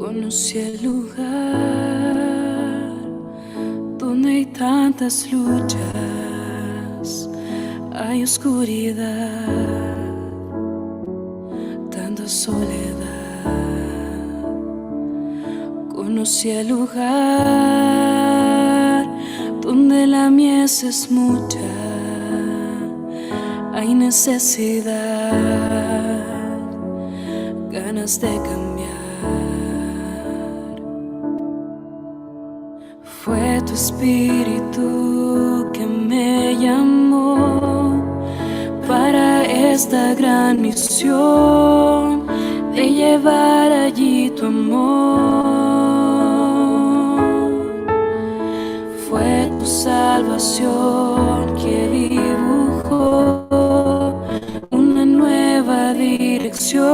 Conocí el lugar donde hay tantas luchas, hay oscuridad, tanta soledad. Conocí el lugar donde la mies es mucha, hay necesidad, ganas de cambiar. Fue tu espíritu que me llamó para esta gran misión de llevar allí tu amor. Fue tu salvación que dibujó una nueva dirección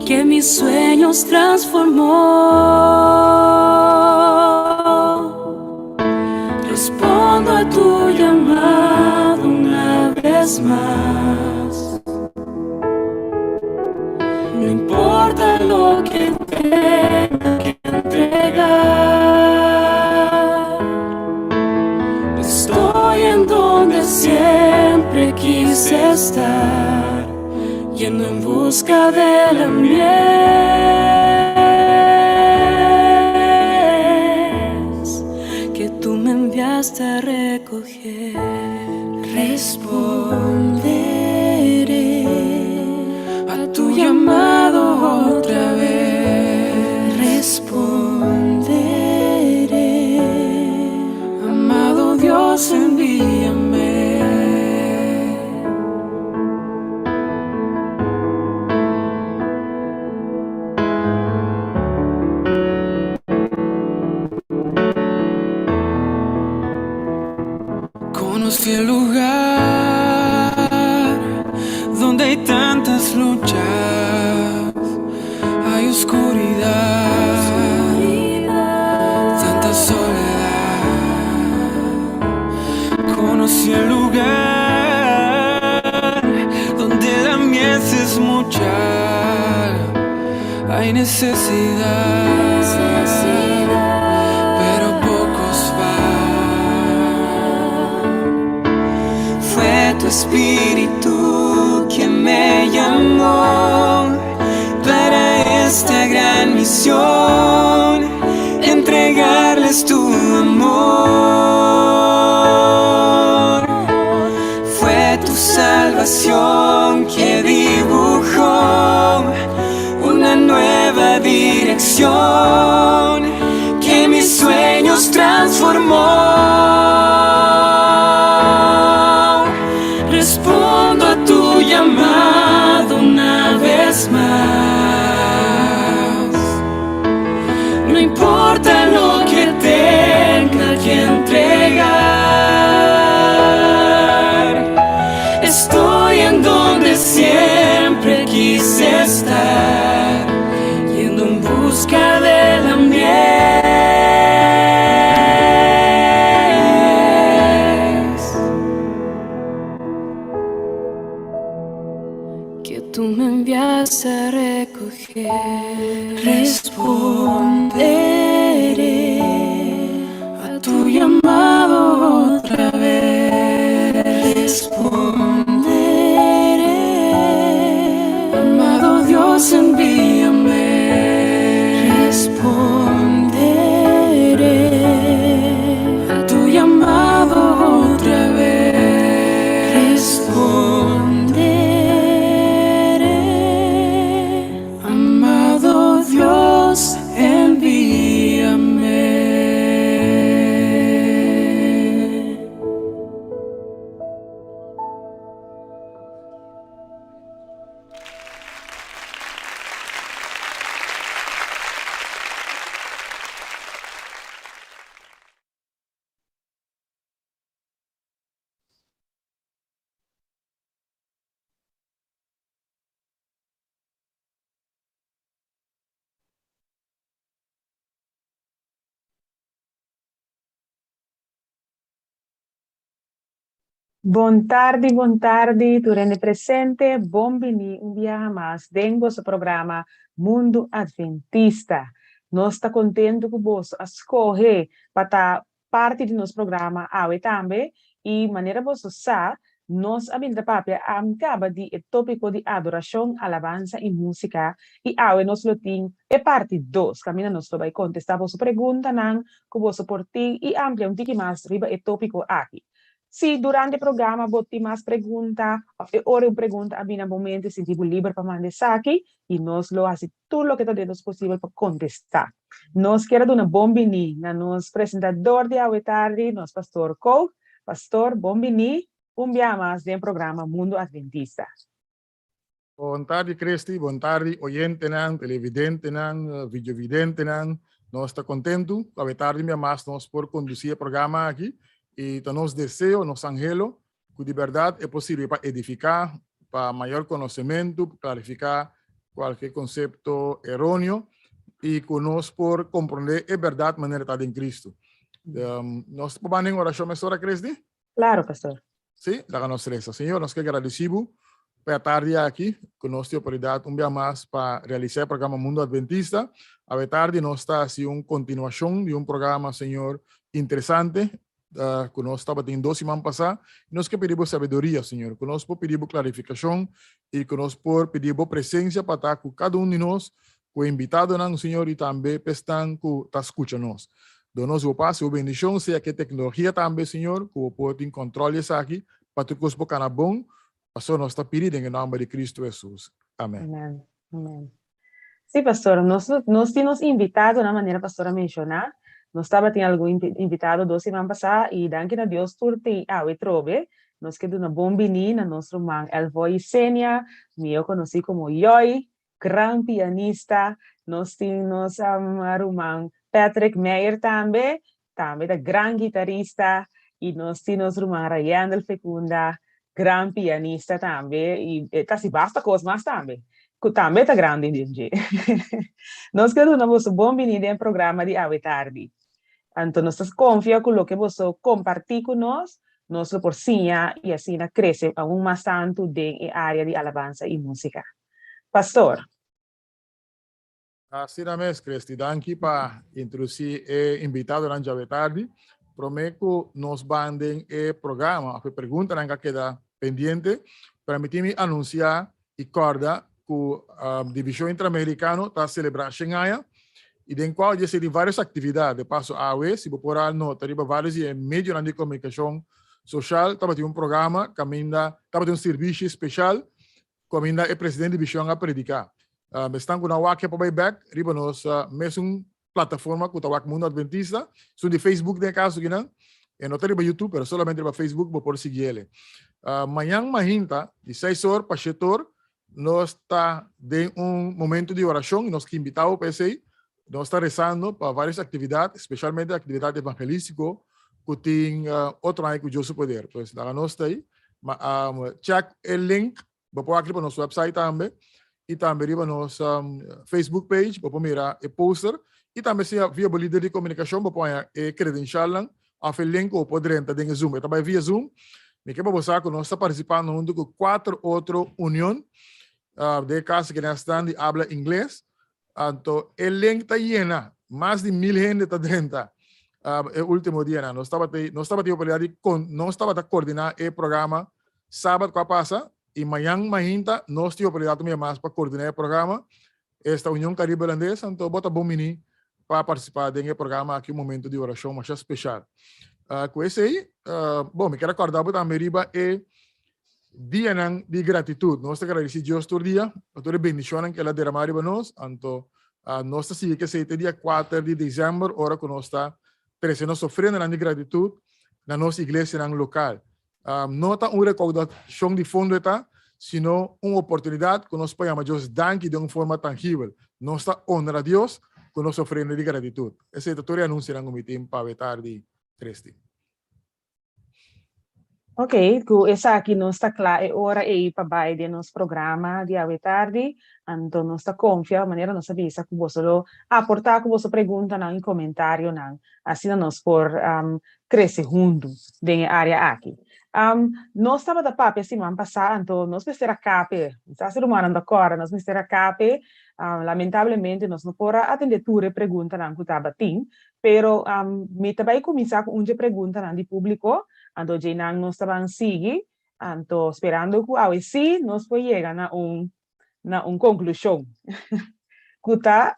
que mis sueños transformó. Respondo a tu llamado una vez más. No importa lo que tenga que entregar, estoy en donde siempre quise estar, yendo en busca de la mies que tú me enviaste a recoger. Responderé a tu llamado otra vez. Responderé, amado Dios, envíame. Conocí el lugar donde hay tantas luchas, hay oscuridad, tanta soledad. Conocí el lugar donde la mies es mucha, hay necesidad, pero pocos van. Fue tu espíritu quien me llamó para esta gran misión, entregarles tu amor. Fue tu salvación que dibujó una nueva dirección que mis sueños transformó. Respondo a tu llamado una vez más. No importa lo que tenga que entregar, estoy en donde siempre quise estar, yendo en busca de la mies que tú me enviaste a recoger. Responderé a tu llamado otra vez. Responderé, amado Dios, envíame. Responderé a tu llamado otra vez. Responderé, amado Dios, envíame. Bon tardi, bon tardi, tur hende presente, bon bini un biaha mas den boso programa Mundu Adventista. Nos ta kontentu ku boso a skohe pa ta parti di nos programa awe tambe i manera boso sa, nos a bin ta papia a kaba di e tópiko di adorashon, alabansa i músika i awe nos lo tin e parti dos kaminda nos lo bai kontestá boso preguntanan ku boso por tin i amplia un tiki mas riba e tópiko aki. Si durante e programa bo tin mas pregunta òf e ora un pregunta a bini na bo mente, sinti bo liber pa manda esaki i nos lo hasi tur loke ta den nos posibel pa kontestá. Nos kier a duna bon biní na nos presentador di awe tardi, nos Pastor Kook. Pastor, bon biní un bia mas den programa Mundo Adventista. Bon tardi Christy, bon tardi oyentenan, televidentenan, videovidentenan. Nos ta kontentu ku awe tardi un bia mas nos por kondusí e programa aki i ta nos deseo, nos anhelo ku di bèrdat e por sirbi pa edifiká, pa mayor konosementu, pa klarifiká kualke konsepto eróneo i ku nos por komprondé e bèrdat manera ta den Kristu. Nos por banda en orashon mesora, Christy? Claro, pastor. Sí, laga nos resa. Señor, nos ke gradisí bo pa e atardi aki, ku nos tin oportunidat un bia mas pa realisá e programa Mundo Adventista. Awe tardi nos ta hasi un kontinuashon di un programa, Señor, interesante, ku nos tabatin dos siman pasá. Nos ke pidi bo sabiduria, Señor, ku nos por pidi bo klarifikashon i ku nos por pidi bo presensia pa ta ku kada un di nos, ku e invitadonan, Señor, i tambe pa esnan ku ta skucha nos. Duna nos bo pas i bo bendishon, sea ku e teknologia tambe, Señor, ku bo por tin kòntròl di esaki, pa tur kos por kana bon, pasobra nos ta pidi den e nòmber di Kristu Hesus. Amèn. Amèn. Amèn. Sí, pastor, nos, nos tin nos invitadonan, manera pastor a menshoná. Nos tabatin algun invitado dos siman pasá i danki na Dios tur tin awe trobe. Nos ke duna bon biní na nos ruman Elvoy Isenia, mihó konosí komo Yoy, Gran pianista, nos tin nos ruman Patrick Meyer tambe, tambe ta gran guitarista y nos tin nos ruman Rayandel Fecunda, gran pianista tambe y e ta hasi basta cos mas tambe, cu tambe ta grandi den dje. Nos ke duna boso bon bini den programa di awe tardi. Anto nos ta confia cu loke boso comparti cu nos, nos lo por siña y asina crece aun mas tanto den e area di alabansa y musica. Pastor. Asina mes, Christy. Danki pa introduci e invitadonan djawe tardi. Prome cu nos ban den e programa of e preguntanan cu a keda pendiente, permiti mi anuncia y corda cu Division Interamericano ta celebra shen aña y den cual dje seri varios actividad. De paso awe, si bo por a nota riba varios di e medionan di comunicacion social, tabatin un programa caminda tabatin un servicio special Kaminda e presidente di vision a prediká. Esnan ku no a wak por bai bèk riba nos mesun plataforma ku ta wak Mundo Adventista. Esun di Facebook den e kaso kinan. E no ta riba YouTube, pero solamente riba Facebook bo por sigui ele. Mañan mahinta di seis or pa shete or nos ta den un momento di orashon i nos ke invitá bo pa esei. Nos ta rezando pa varios aktividat, spesialmente aktividat evangelístiko ku tin otro aña ku Dios su poder. Pues laga nos ta ei. Ma check e link, bo por wak riba nos website tambe i tambe riba nos Facebook page, bo por mira e poster i tambe si via bo lider di komunikashon bo por haña e kredensialnan òf e link ku bo por drenta den e Zoom. E ta bai via Zoom. Mi ke pa bo sa ku nos ta partisipando huntu ku kuater otro union den e kaso ku nan esnan di abla ingles. Anto e link ta yena, mas di 1000 hende ta drenta e ultimo dianan. Nos tabata nos tabatin oportunidad di con nos tabata coordina e programa sabat cu a pasa y mañan mainta nos tin oportunidad un bia mas pa coordina e programa. Esta Union Caribe Holandes, anto bo ta bon bini pa participa den e programa aki, un momento di oracion masha special. Cu esey, bon, mi kier a corda bo tambe riba e dianan di gratitud. Nos ta gradisí Dios tur dia pa tur e bendishonnan ku el a deramá riba nos. Anto nos ta sigui ku esei te dia kuater di desèmber ora ku nos ta trese nos ofrendanan di gratitut na nos iglesianan lokal. No ta un rekoudashon di fondo e ta, sino un oportunidat ku nos por yama Dios danki den un forma tangibel. Nos ta honra Dios ku nos ofrenda di gratitut. Esei ta tur e anunsionan ku mi tin pa awe tardi, Christy. Ok, ku esaki nos ta kla e ora ei pa bai den nos programa di awe tardi. Anto nos ta konfia, manera nos a bisa, ku boso lo aportá ku boso preguntanan i komentarionan, asina nos por krese huntu den e área aki. Nos tabata papia siman pasá, anto nos mester a kape. Mi sa si rumannan ta kòrda, nos mester a kape. Lamentablemente nos no por a atendé tur e preguntanan ku tabatin, pero mi ta bai kuminsá ku un dje preguntanan di públiko, anto djeinan nos ta ban sigui, anto sperando ku awe sí nos por yega na un na un konklushon ku ta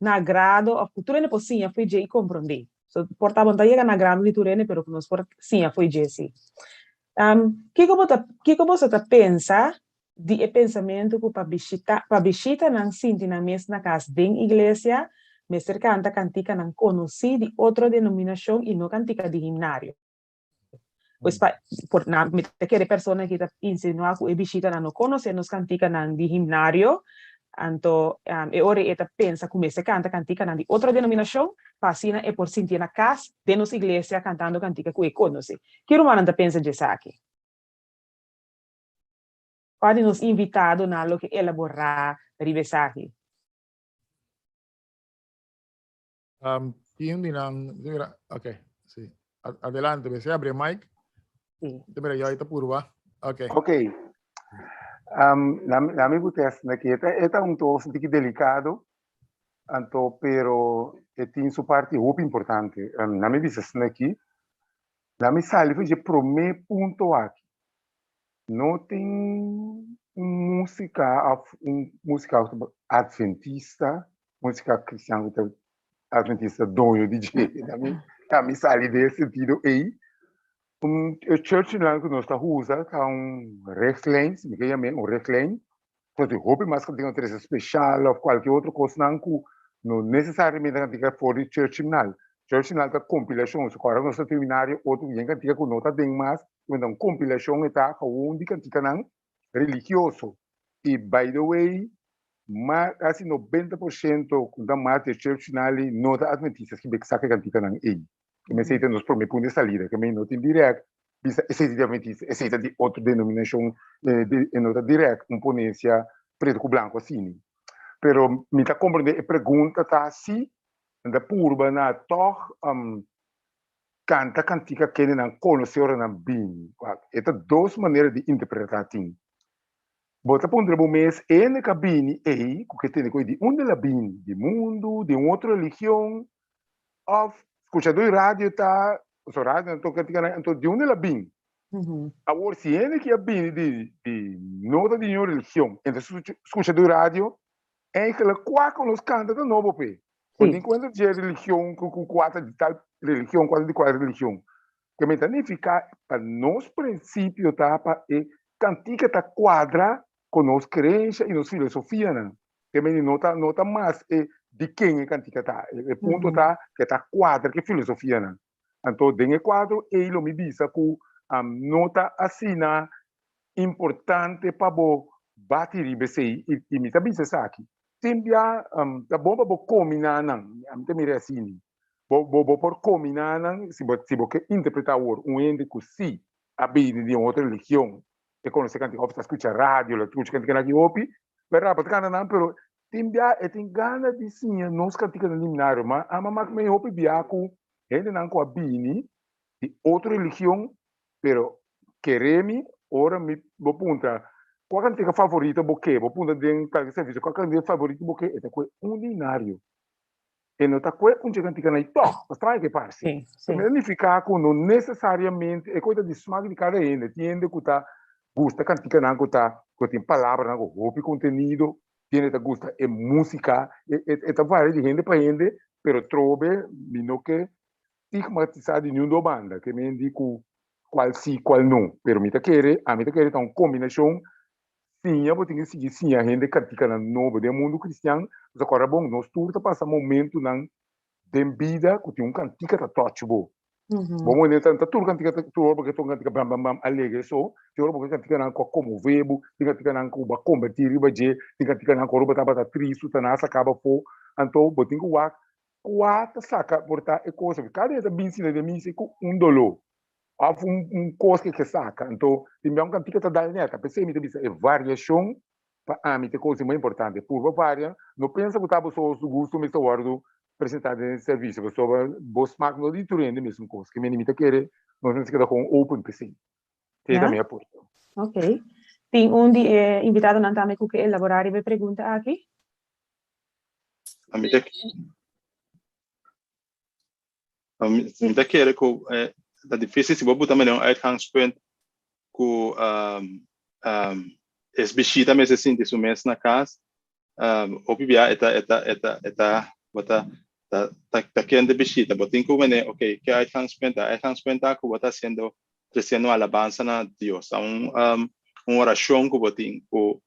na grado òf ku tur hende por siña fo'i dje i komprondé. So, por ta bo no ta yega na grado di tur hende, pero ku nos por siña fo'i dje sí. Kiko bo ta, kiko boso ta pensa di e pensamentu ku pa bishita, pa bishitanan sinti nan mes na kas den iglesia, mester kanta kantikanan konosí di otro denominashon i no kantika di himnario? Pues pa, por na, mi ta kere persona ki ta insinuá ku e bishitanan no konosé nos kantikanan di himnario, anto e ora ei e ta pensa ku mester kanta kantikanan di otro denominashon pa asina e por sintié na kas den nos iglesia kantando kantika ku e konosé. Ki rumannan ta pensa dje esaki? Kua di nos invitadonan lo ke elaborá riba esaki? Tin di nan, mira, ok, sí. Adelante, bese abre mic. Sí. Mira, yo ahí te purba. Ok. Ok. Um, la mi butes na que eta, eta un tos un tiki delicado, anto, pero e tin su parte hopi importante. Na mi bisa aquí, na mi sali foi je prome punto aki. No tin un música of un música adventista, música cristian ku ta adventista doño di dje. Na mi sali den e sentido ei. Un e church nan ku nos ta usa ta un richtlijn, si mi ke yam'é un richtlijn. Nos tin hopi mas ku tin trese special of kualke otro kosnan ku no nesesariamente nan tin ke for di church himnal. Church himnal ta kompilashon, so ora nos ta terminá otro yen kantika ku no ta den mas, ta un kompilashon e ta gewoon di kantikanan religioso. I by the way, ma kasi 90% ku ta mas di e church himnal ei no ta adventistas ki saka e kantikanan ei. Ke mester ta nos prome punto di salida, ke no tin dirèkt bisa esei ta di adventista, esei ta di otro denominashon, e no ta dirèkt un ponensia pretu ku blanku asina. Pero mi ta komprendé e pregunta ta si nan ta purba na tòg kanta kantika kende nan konosé ora nan bini. Wak, e ta dos manera di interpretá tin. Bo ta puntra bo mes, hende ku a bini ei, ku ke tende ku ei di unda el a bini? Di mundu, di un otro religion, òf skuchadó di radio ta, pasobra radio nan toka kantika nan, anto di unda el a bini? Awor, si hende ki a bini di di no ta di niun religion, e ta skuchadó di radio, Eigenlijk kua ku nos kanta ta nobo p'e. Bo tin kuenta dje religion ku ku kua ta di tal religion, kua ta di kua religion. Ke mi ta nifiká pa nos prinsipio ta pa e kantika ta kuadra ku nos kreensia i nos filosofianan. Ke meni no ta no ta mas e di ken e kantika ta. E punto ta ke ta kuadra ku e filosofianan. Anto den e kuadro ei lo mi bisa ku no ta asina importante pa bo bati riba esei i mi ta bisa esaki, tin bia ta bon pa bo kombiná nan, ami ta mira asina, bo bo por kombiná nan si bo si bo ke interpretá awor un hende ku si a bini di un otro religion e konosé kantika òf ta skucha radio lo skucha kantika nan aki hopi bèrdat bo ta kanta nan pero tin bia e tin gana di siña nos kantikanan di minario ma ama mak mei hopi bia ku hendenan ku a bini di otro religion Pero kere mi, ora mi bo puntra kua kantika favorito bo ke, bo puntra den kalke servisio kua kantika favorito bo ke, e ta kue un dinario. E no ta kue un dje kantika nai tòg, ta straño ke parse. Sí, sí. Mi ta nifiká ku no nesesariamente e kos ta di smak di kada hende. Tin hende ku ta gusta kantikanan ku ta ku tin palabranan ku hopi kontenido, tin hende ta gusta e músika, e e ta varia di hende pa hende, pero trobe mi no ke stigmatisá di niun do banda, ke men di ku kual si, kual no. Pero mi ta kere, ami ta kere ta un kombinashon, siña bo tin ke sigui siña hende kantikanan nobo den mundu kristian, pasobra kòrda bon, nos tur ta pasa momentunan den bida ku tin un kantika ta touch bo. Bo mone ta tur kantika ta tur ora bo ke toka un kantika bam bam bam alegre so, tin ora bo ke kantikanan ku a konmové bo, tin kantikanan ku bo a kombertí riba dje, tin kantikanan ku ora bo tabata tristu ta nan a saka bo afó, anto bo tin ku wak Kua ta saka por ta e kos aki? Kada ta bin sina den mi si ku un doló òf un un kos ke ke saka. Anto tin bia un kantika ta dal nèt. P'esei mi ta bisa e variashon pa ami ta e kos di mas importante. Purba varia, no pensa ku ta bo so su gusto mester wòrdu presentá den e servisio pasobra bo smak no di tur hende mesun kos. Ke mende mi ta kere. Nos mester keda gewoon open p'esei. Esei ta mi aporte. Ok. Tin un di e invitadonan tambe ku ke elaborá riba e pregunta aki? Mi ta mi ta kere ku ta difícil si bo buta manera un uitgangspunt ku es bishita mester sinti su mes na kas. Hopi bia e ta e ta e ta e ta bo ta ta ta ta kende bishita. Bo tin ku manera ok ke uitgangspunt ta? Uitgangspunt ta ku bo ta hasiendo tresiendo alabansa na Dios. Ta un un orashon ku bo tin ku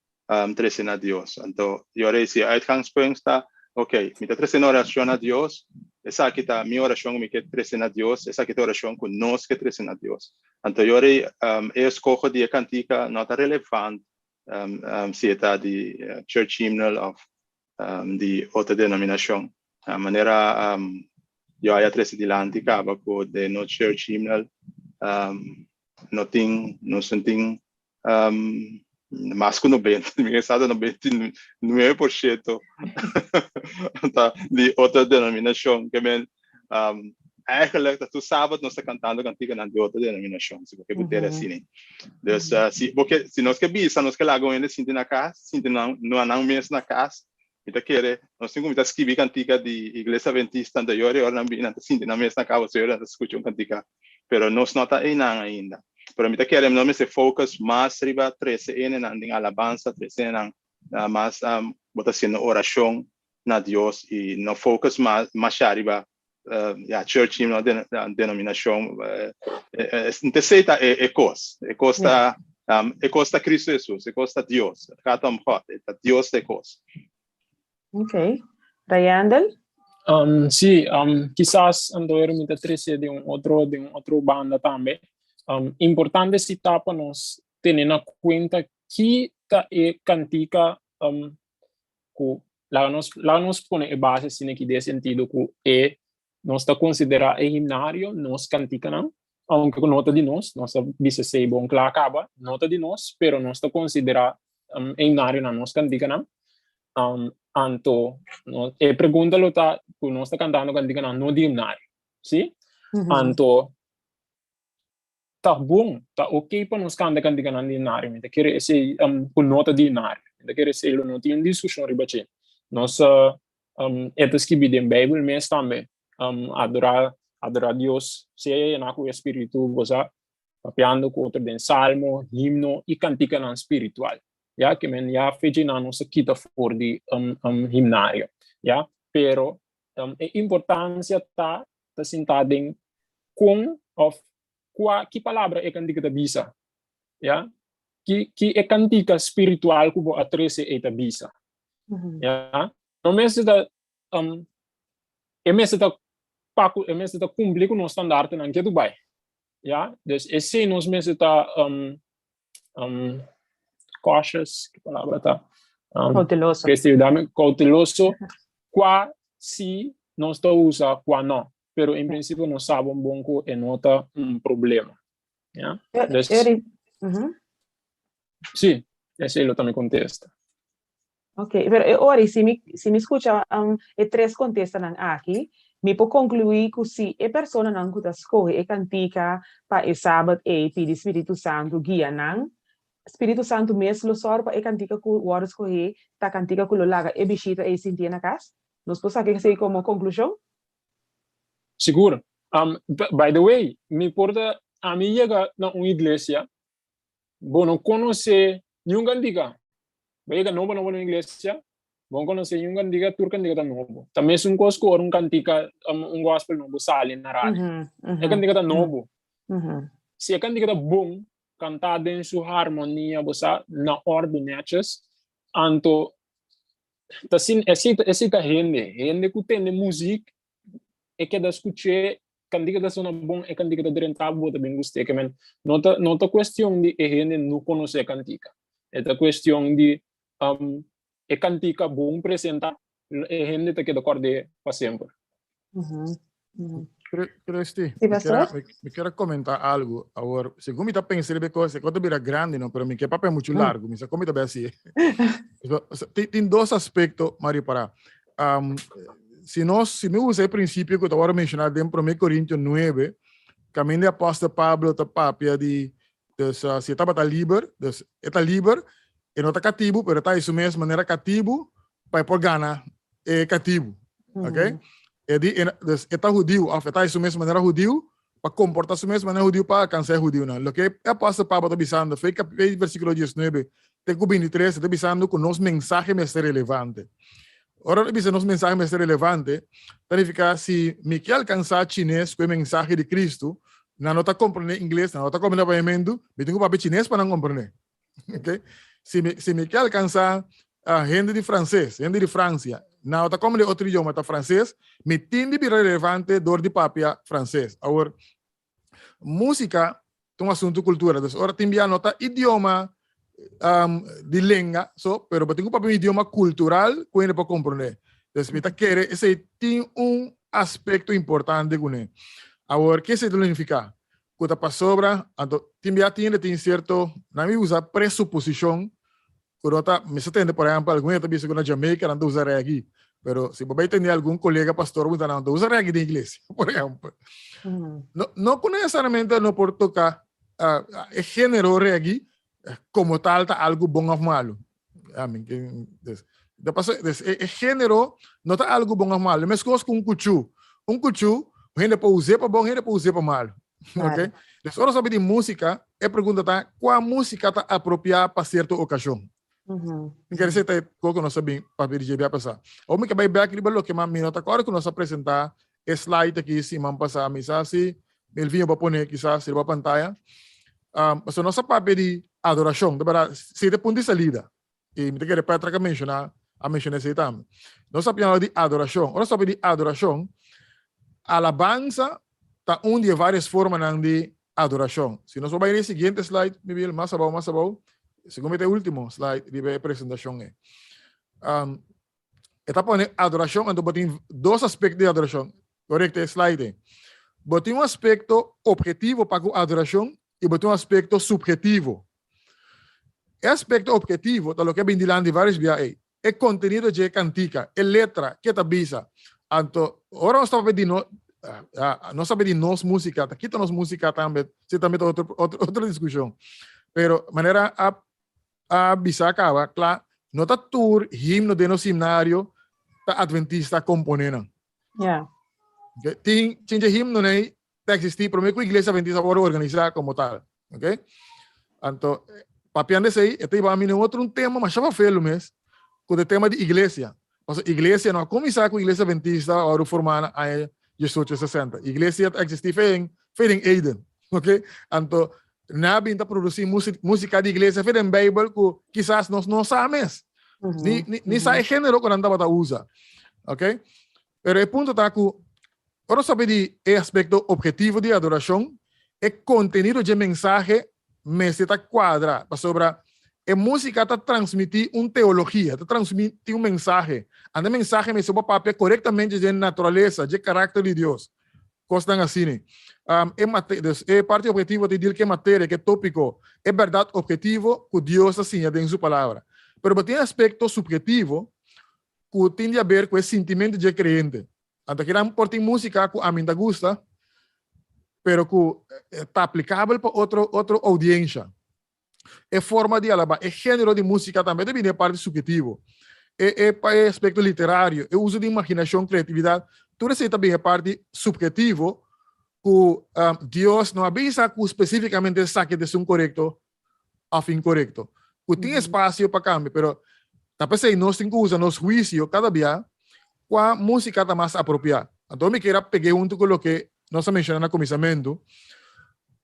trese na Dios. Anto e ora ei si e uitgangspunt ta, ok, mi ta trese na orashon na Dios, esaki ta mi orashon ku mi ke trese na Dios, esaki ta e orashon ku nos ke trese na Dios. Anto e ora ei e eskoho di e kantika no ta relevant si e ta di church hymnal òf di otro denominashon. Manera yo a trese dilanti kaba ku den nos church hymnal no tin, nos no tin mas ku 90, mi ke sa ta 99% ta di otro denominashon. Ke men eigenlijk ta tur sabat nos ta kantando kantikanan di otro denominashon, si bo ke buter asina. Dus si bo ke, si nos ke bisa, nos ke laga un hende sinti na kas, sinti nan, nan mes na kas, mi ta kere nos tin kuminsá skibi kantika di Iglesia Adventista, anto yora ora nan bini nan ta sinti nan mes na kas, pasobra yora nan ta skucha un kantika pero nos no ta einan ainda. Pero mi ta kere nos mester focus mas riba trece enenan den alabansa, trece enenan mas bo ta haciendo oracion na Dios y no focus mas masha riba ya church hymn denominacion. Esey ta e cos, e cos ta e cos ta Cristo Jesus, e cos ta Dios, het gaat om God, ta Dios ta e cos. Ok. Rayandel? Um, sí, um, kisas anto mi ta trece di un otro, di un otro banda tambe. Um, importante si ta pa nos tene na cuenta ki ta e cantica um, ku laga nos, laga nos pone e base asina ki den sentido ku e nos ta considera e himnario nos canticanan, aunke ku no ta di nos, nos a bisa esei bon kla kaba, no ta di nos, pero nos ta considera um, e himnarionan nos canticanan. Um, anto, no, e pregunta lo ta ku nos ta cantando canticanan no di himnario, si? Anto, ta bon, ta ok pa nos canta canticanan di himnario, mi ta kere esei um, ku no ta di himnario, mi ta kere esei lo no tin un discusion riba dje. Nos uh, Um, e ta skibi den Bijbel mes tambe. Um, adora, adora Dios, sea llená ku espíritu, bosa, papiando ku otro den salmo, himno i kantikanan spiritual. Ya, ke men ya fechinan nos a kita for di um, um, himnario. Ya, pero um, e importancia ta ta sintá den kon of kua ki palabra e kantika ta bisa. Ya, ki ki e kantika spiritual ku bo a trese e ta bisa. Ya, no mester ta um, e mester ta pa ku e mester ta kumpli ku nos standaardenan ketu bai. Ya, dus esei nos mester ta um, um, cautious, ki palabra ta? Um, Cauteloso. Christy, dame cauteloso kwa si nos ta usa, kwa no. Pero en principio nos sabe un bon ku e no ta un problema. Ya, dus, sí, esei lo ta mi contesta. Ok, pero e ora, si mi, si mi skucha um, e tres kontestanan aki, mi por konkluí ku si e personanan ku ta skohe e kantika pa e sabat ei pidi Spiritu Santu guia nan, Spiritu Santu mes lo sòru pa e kantika ku wòrdu skohé ta kantika ku lo laga e bishita ei sintié na kas? Nos por saka esei komo konklushon? Sigur. Um, by the way, mi por ta, ami yega na un iglesia, bo no konosé niun kantika. Bo yega nobo nobo na iglesia, bo no konosé niun kantika, tur kantika ta nobo. Ta mesun kos ku ora un kantika, un gospel nobo sali na radio. E kantika ta nobo. Si e kantika ta bon, kantá den su harmonia, bo sa, na òrdu nètjes, anto ta sin, esei ta, esei ta hende. Hende ku tende muzik, e keda skuch'é Kantika ta sona bon, e kantika ta drenta bo, bo ta bin gust'é. Ke men, no ta, no ta kuestion di e hende no konosé e kantika. E ta kuestion di um, e kantika bon presentá, e hende ta keda kòrd'é pa semper. Christy, Sí, mi quiero, pastor? mi, mi quiero comentar algo. Awor, segun mi ta pensa riba e cosa, e cosa ta bira grandi, no? Pero mi ke papia mucho largo. Mi sa kon mi ta bay hasi. Tin, tin dos aspecto, Mario, para. Um, si nos, si mi usa e principio ku ta wòrdu menshoná den Promé Korintio 9, Kaminda e apòstel Pablo ta papia di, dus si e tabata liber, dus e ta liber, e no ta katibu, pero e ta su mes manera katibu pa e por gana e katibu. Ok? E di, e, dus e ta hudiu, òf e ta su mes manera hudiu, pa komportá su mes manera hudiu pa alkansá e hudiunan. Loke e apòstel Pablo ta bisando, fe e versíkulo 19 te ku 23, e ta bisando ku nos mensahe mester relevante. Ora e bisa nos mensahe mester relevante, ta nifiká si mi ke alkansá chines ku e mensahe di Kristu, nan no ta komprendé ingles, nan no ta komprendé papiamentu, mi tin ku papia chines pa nan komprendé. Ok? Si mi, si mi ke alkansá uh, hende di franses, hende di Fransia, nan no ta komprendé otro idioma, ta franses, mi tin di bira relevante dor di papia franses. Awor, Músika ta un asuntu kultura. Dus ora tin bia no ta idioma um, di lenga, so, pero bo tin ku papia un idioma kultural ku hende por komprondé. Dus mi ta kere esei tin un aspekto importante kuné. Awor, ke esei ta signifiká? Ku ta pasobra, anto tin bia tin hende tin sierto, nan mi usa presuposishon Ku no ta, mi sa tende por ehempel algun hende ta bisa ku na Jamaica nan ta usa reggae, pero si bo bai tende algun kolega pastor bo ta nan ta usa reggae den iglesia, por ehempel. No, no ku nesesariamente no por toka uh, e género reggae komo tal ta algu bon of malu. I mean, ke, des, de paso, des, e, e género no ta algu bon of malu. Meskos ku un kuchu. Un kuchu, hende por us'é pa bon, hende por us'é pa malu. Claro. Ok? Dus ora sabi di música, e pregunta ta, kua música ta apropiá pa sierto okashon? Mi kere seta e koko nos a bin papia di dje bia pasá. Awor mi ke bai bèk riba loke ma mi no ta kòrda ku nos a presentá e slide aki siman pasá. Mi sa si Melvinho bo a pone kisas riba pantaya. Um, pasobra nos a papia di adorashon, ta bèrdat, si ta e punto di salida. I mi ta kere Petra ka menshoná, a menshoná esei tambe. Nos ta papiando di adorashon. Ora nos ta papia di adorashon, alabansa ta un di e vários formanan di adorashon. Si nos por bai na e siguiente slide, Miguel, mas abou, mas abou. Segun mi ta e último slide riba e presentashon ei. Um, e ta pone adorashon, anto bo tin dos aspekto di adorashon. Korekto e slide ei. Bo tin un aspekto ophetivo pa ku adorashon i bo tin un aspekto subhetivo. E aspekto ophetivo ta loke a bin dilanti vários bia ei, e kontenido dje kantika, e letra, ke ta bisa. Anto, ora nos ta papia di no, nos ta papia di nos músika, ta kita nos músika tambe, si tambe ta otro, otro, otro diskushon. Pero manera a a bisa kaba, kla, no ta tur himno den nos himnario ta adventista a komponé nan. Ja. Tin, tin dje himnonan ei ta existi prome ku Iglesia Adventista wòrdu organisá komo tal. Ok? Anto, papiando esei, e ta hiba mi na un otro un tema masha fafelu mes, ku ta e tema di iglesia. Pasobra iglesia no a kuminsá ku Iglesia Adventista wòrdu formá na aña diesocho sesenta. Iglesia ta existi fe den, fe den Eden. Ok? Anto, nan a bin ta produsí músika di iglesia fe den Beibel ku kisas nos no sa mes. Ni, ni, ni sa e género ku nan tabata usa. Ok? Pero e punto ta ku ora nos papia di e aspekto ophetivo di adorashon, e kontenido dje mensahe mester ta kuadra, pasobra e músika ta transmití un teologia, ta transmití un mensahe. Anto e mensahe mester por papia korektamente dje naturalesa, dje karakter di Dios. Kosnan asina. E mate, dus e parti ophetivo ta dil ku e materia, ku e tópiko, e bèrdat ophetivo ku Dios ta siña den su Palabra. Pero bo tin e aspekto subhetivo ku tin di haber ku e sintimentu dje kreyente. Anto kinan por tin músika ku ami ta gusta, pero ku ta aplikabel pa otro otro oudiensha. E forma di alabá, e género di músika tambe ta bini e parti subhetivo. E e pa e aspekto literario, e uso di imaginashon, kreatividat, tur esei ta bini e parti subhetivo ku Dios no a bisa ku spesífikamente esaki ta esun korekto òf inkorekto. Ku tin espasio pa kambia, pero ta p'esei nos tin ku usa nos huisio kada bia kua músika ta mas apropiá. Anto mi kier a peg'é huntu ku loke nos a menshoná na kuminsamentu,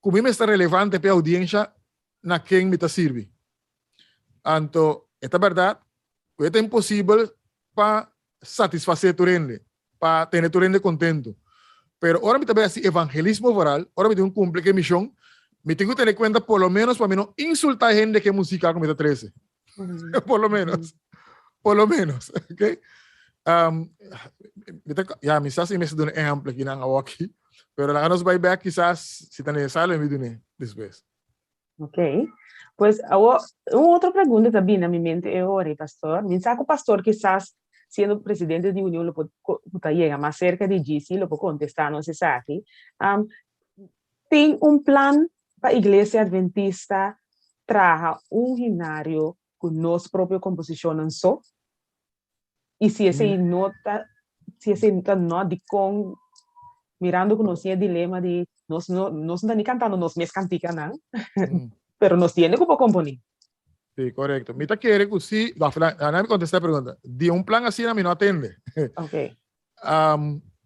ku mi mester relevante p'e oudiensha na ken mi ta sirbi. Anto e ta bèrdat ku e ta imposibel pa satisfasé tur hende, pa tene tur hende kontentu. Pero ora mi ta bai hasi evangelismo vooral, ora mi tin ku kumpli ku e mishon, mi tin ku tene kuenta por lo ménos pa mi no insultá e hende ku e musika ku mi ta trese. Por lo ménos. Por lo ménos, ok? Um, mi ta, ya, mi sa si mi mester duna ehèmpel akinan awoki, pero laga nos bai bèk kisas si ta nesesario mi dun'é despues. Ok. Pues awo, un otro pregunta ta bini na mi mente e ora ei, pastor. Mi sa ku pastor kisas siendo presidente di union lo por ku ta yega mas serka di GC lo por kontestá nos esaki. Um, Tin un plan pa Iglesia Adventista traha un himnario ku nos propio komposishonnan so? I si esei no ta, si esei ta no, dikon mirando ku nos tin e dilema di nos no, nos no ta ni kantando nos mes kantikanan, pero nos tiene ku por komponí. Sí, korekto. Mi ta kere ku si, laga mi kontestá e pregunta. Di un plan asina mi no a tende. Oké.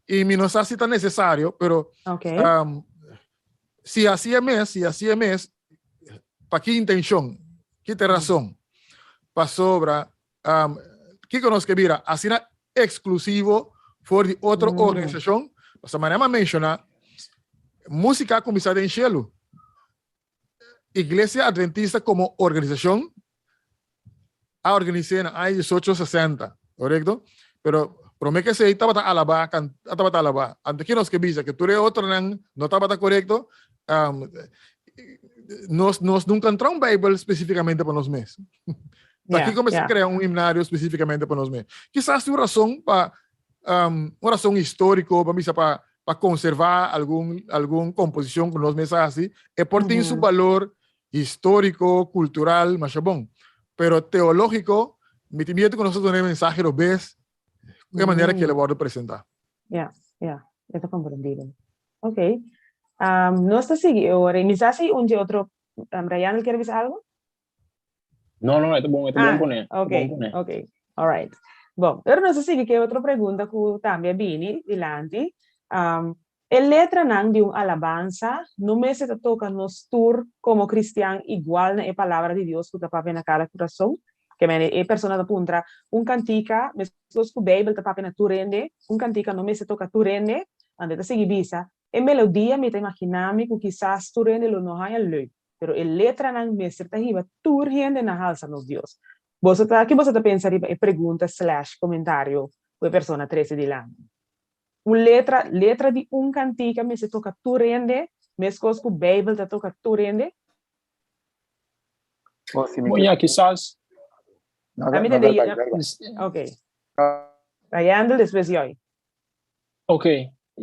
I mi no sa si ta nesesario, pero si hasi e mes, si hasi e mes, pa ki intenshon? Ki ta e rason? Pasobra kiko nos ke bira? Asina eksklusivo for di otro organisashon? Pasobra manera mi a menshoná, músika a kuminsá den shelu. Iglesia Adventista komo organisashon a organis'é na aña diesocho sesenta, korekto? Pero promé ke esei tabata alabá, tabata alabá. Anto ki nos ke bisa? Ke tur e otronan no tabata korekto? Nos nos nunka entra un Beibel spesifikamente pa nos mes. Pakiko mester krea un himnario spesifikamente pa nos mes? Kisas tin un rason pa un rason históriko, pa bisa pa pa konservá algun algun komposishon ku nos mes a hasi, e por tin su balor históriko, kultural, masha bon. Pero teológiko, mi tin miedu ku nos ta duna e mensahe robes ku e manera ku el a wòrdu presentá. Ya, ya, e ta komprendido. Ok. Nos ta sigui e ora. I mi sa si un dje otro, Rayandel kier bisa algu? No, no, e ta bon, e ta bon pone. Ok, ok, all right. Bon, pero nos a sigui ke otro pregunta ku tambe a bini dilanti. Um, e letranan di un alabansa no mester ta toka nos tur komo kristian igual na e palabra di Dios ku ta papia na kada kurason? Ke mende e persona ta puntra, un kantika, meskos ku Beibel ta papia na tur hende, un kantika no mester toka tur hende? Anto e ta sigui bisa, e melodia mi ta imaginá mi ku kisas tur hende lo no haña leuk. Pero e letranan mester ta hiba tur hende na halsa nos Dios. Boso ta, ki boso ta pensa riba e pregunta slash komentario ku e persona trese dilanti? Un letra, letra di un kantika mester toka tur hende, meskos ku Beibel ta toka tur hende? Oh, si mi Bon, ya, kisas. No, A mi no, tende, dal bai, dal bai. ok. Rayandel, despues Joy. Ok,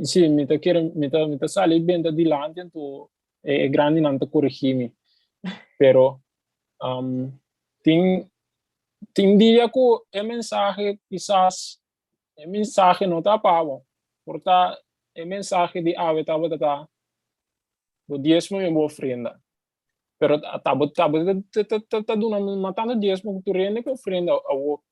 si, mi ta kere, mi ta, mi ta sali benta dilanti anto e grandinan ta korigí mi. Pero um, tin, tin dia ku e mensahe kisas e mensahe no ta pa bo. Por ta e mensahe di awe tabata ta bo diesmo i bo ofrenda. Pero ta bo ta bo ta ta ta duna matando diesmo ku tur hende ku ofrenda awo.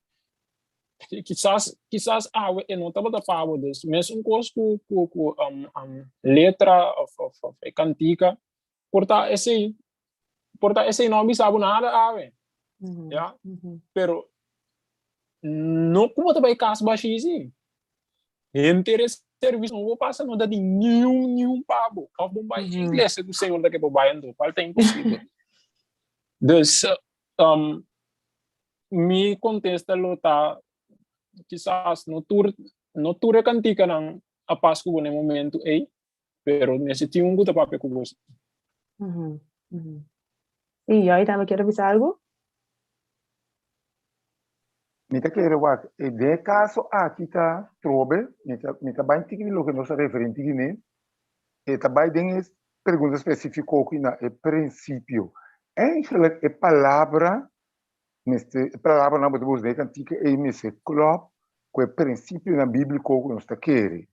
Kisas kisas awe e no tabata pa bo dus mesun kos ku ku ku um um letra of of of e kantika por ta esei por ta esei no a bisa bo nada awe ya pero no ku bo ta bai kas bashí si henter e servis no bo pasa no ta di niun niun pa bo of bo bai iglesia ku señor ta ke bo bai anto kual ta imposibel dus um Mi kontesta lo ta, kisas no tur no tur e kantikanan a pas ku bo na e momentu ei, pero mester tin un ku ta papia ku bo. Sí, Joy tambe kier a bisa algu? Mi ta kere wak, e den e kaso aki ta trobe, mi ta mi ta bai tiki di loke nos a referí tiki ne, e ta bai den e pregunta spesifiko aki na e prinsipio. Eigenlijk e palabra mester, e palabranan bo ta usa den e kantika ei mester klòp ku e prinsipionan bíbliko ku nos ta kere.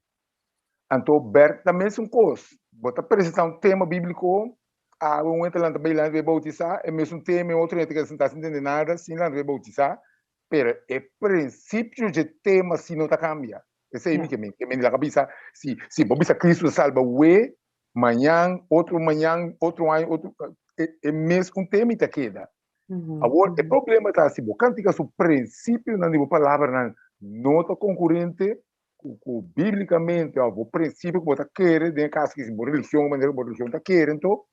Anto bèrt ta mesun kos, bo ta presentá un tema bíbliko, awe un hende ta lanta bai lanta bai boutisá, e mesun tema e otro hende ta keda sentá sin tende nada, sin lanta bai boutisá, pero e prinsipio dje tema si no ta kambia. Esei mi ke men, ke men laga bisa, si si bo bisa Kristu ta salba we, mañan, otro mañan, otro aña, otro, e e mesun tema i ta keda. Awor, e problema ta si bo kantika su prinsipionan di bo palabranan no ta konkurente ku ku bíblikamente òf bo prinsipio ku bo ta kere den e kaso ki si bo religion manera ku bo religion ta kere anto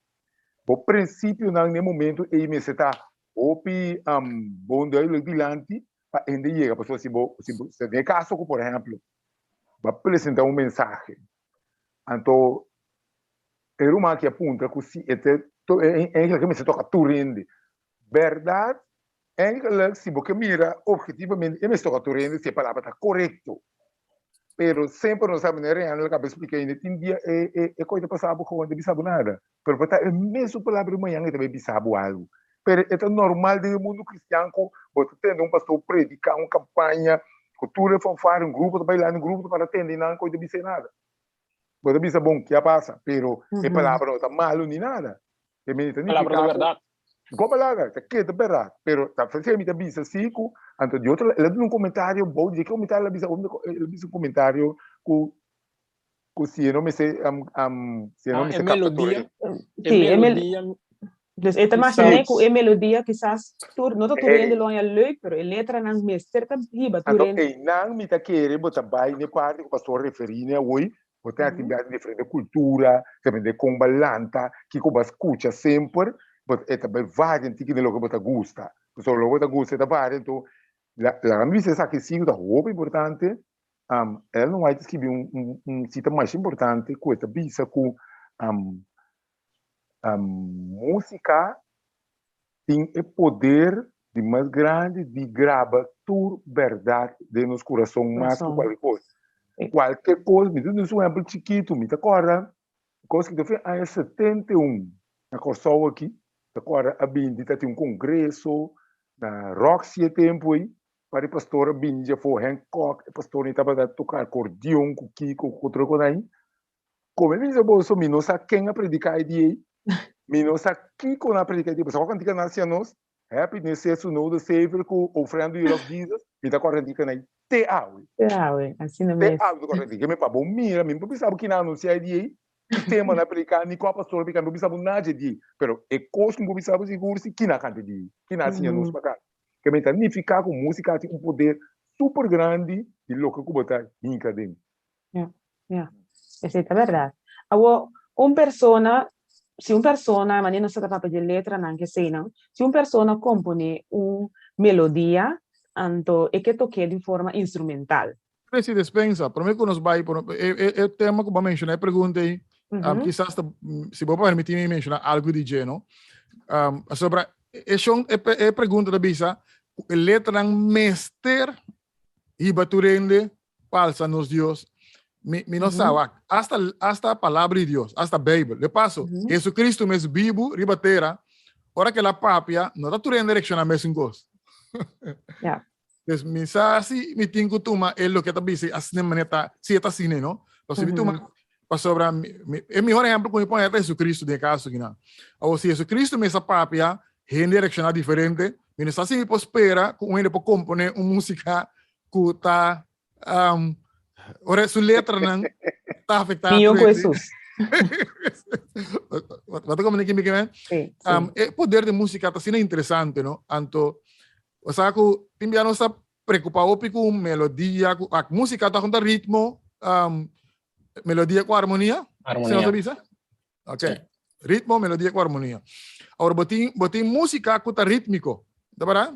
bo prinsipionan den e momento ei mester ta hopi bon duidelijk dilanti pa hende yega pasobra si bo si bo den e kaso ku por ehèmpel bo a presenta un mensahe anto E ruman aki a puntra ku si e ta eigenlijk e mester toka tur hende. Bèrdat, eigenlijk si bo ke mira obhetivamente e mester toka tur hende si e palabra ta korekto. Pero semper nos sa manera Rehan lo kaba explica ainda, tin dia e e e koi ta pasa bo gewoon ta bisa bo nada. Pero por ta e mesun palabra di mañan e ta bay bisa bo algo. Pero e ta normal den e mundo cristian ku bo ta tende un pastor predica un campaña ku tur e fanfare, un grupo ta bailando, un grupo ta para tende y nan koi ta bisa e nada. Bo ta bisa bon, ke a pasa? Pero e palabra no ta malo ni nada. E mester ta Palabra nifica ta ku berdad. Ko palabra ta keda berdad, pero ta fese mi ta bisa si ku anto di otro el a duna un komentario bou di e komentario el a bisa el a bisa un komentario ku ku si e no mester si e no Ah, e mester kapta tur melodia, e e Sí, e mel melodia Dus e ta imaginé kisas ku e melodia kisas tur no ta tur hende Ei, lo haña leuk, pero e letranan mester ta hiba tur anto hende. einan mi ta kere bo ta bai n'e parti ku pastor referí n'e awoi, bo ta tin bia di diferente kultura, depende kon bo a lanta, kiko bo a skucha semper, bo e ta bai varia en tiki den loke bo ta gusta. Pasobra loke bo ta gusta e ta varia, anto la laga mi bisa esaki si ku ta hopi importante, Ellen White a skibi un un un sita masha importante ku e ta bisa ku Músika tin e poder di mas grandi di graba tur bèrdat den nos kurason mas ku Kurason. kualke kos. Sí. Kualke kos, mi ta duna un ehèmpel chikitu, mi ta kòrda kos ki ta fin aña 71 na Kòrsou aki, ta kòrda a bini ta tin un kongreso na Roxy e tempu ei, par di pastor a bini dje afó, Henk Kok, e pastor ni tabata toka akordeon ku kiko ku otro kos ahi. Come bisa boso, mi no sa ken a predica e dia ei, mi no sa kico nan a predica e dia, pasobra cantica nan hacia nos, Happiness is to know the Savior cu O Friend Do You Love Jesus, mi ta corda cantica nan ei te awe. Te awe, asina Te mes. awe mi ta corda cantica, me pa bo mira, mi no por bisa bo kinan a anuncia e dia ei, ki tema nan a predica, ni cua pastor a predica, mi no por bisa bo nada dje dia ei, pero e cos cu mi por bisa bo sigur si kinan a canta e dia ei, kinan a siña nos pa canta. Ke mi ta nifica cu musica tin un poder super grandi di loke cu bo ta hinca den. Ja, ja. Esei ta bèrdat. Awor, un persona, si un persona, manera nos ta papia di letranan ke eseinan, si un persona komponé un melodia, anto e ke tok'é di forma instrumental. Presi despensa, promé ku nos bai, e, e, e tema ku bo a menshoná, e pregunta ei, um, kisas ta, si bo permití mi menshoná algu di dje, no? Um, pasobra e shon, e, e pregunta ta bisa, ku e letranan mester hiba tur hende palsa nos Dios. Mi, mi no sa, wak, hasta, hasta palabra di Dios, hasta Bijbel. De paso, Jesucristo mes bibu riba tera, ora que la papia, no ta tur hende reacciona mesun cos. Dus mi sa si mi tin ku tuma e loke ta bisa asina manera ta, si e ta asina, no? Pasobra mi tuma, pasobra mi, mi, e mihor ehempel ku mi pone ta Jesucristo den e kaso aki nan. Awor si Jesucristo mes a papia, hende reacciona diferente, mi no sa si mi por spera ku un hende por compone un musica ku ta um, ora su letranan ta afectá Mihó ku tur hende. Hesus. Wat ta komende kimi kimen? Sí, sí. Um, e poder di música ta asina interesante, no? Anto, o sea ku tin bia nos ta preocupa hopi ku melodia, ku ak música ta junta ritmo, um, melodia ku armonia. Armonia. Si nos ta bisa? Ok. Sí. Ritmo, melodia ku armonia. Ahora, bo tin, bo tin música ku ta rítmiko, ta verdad?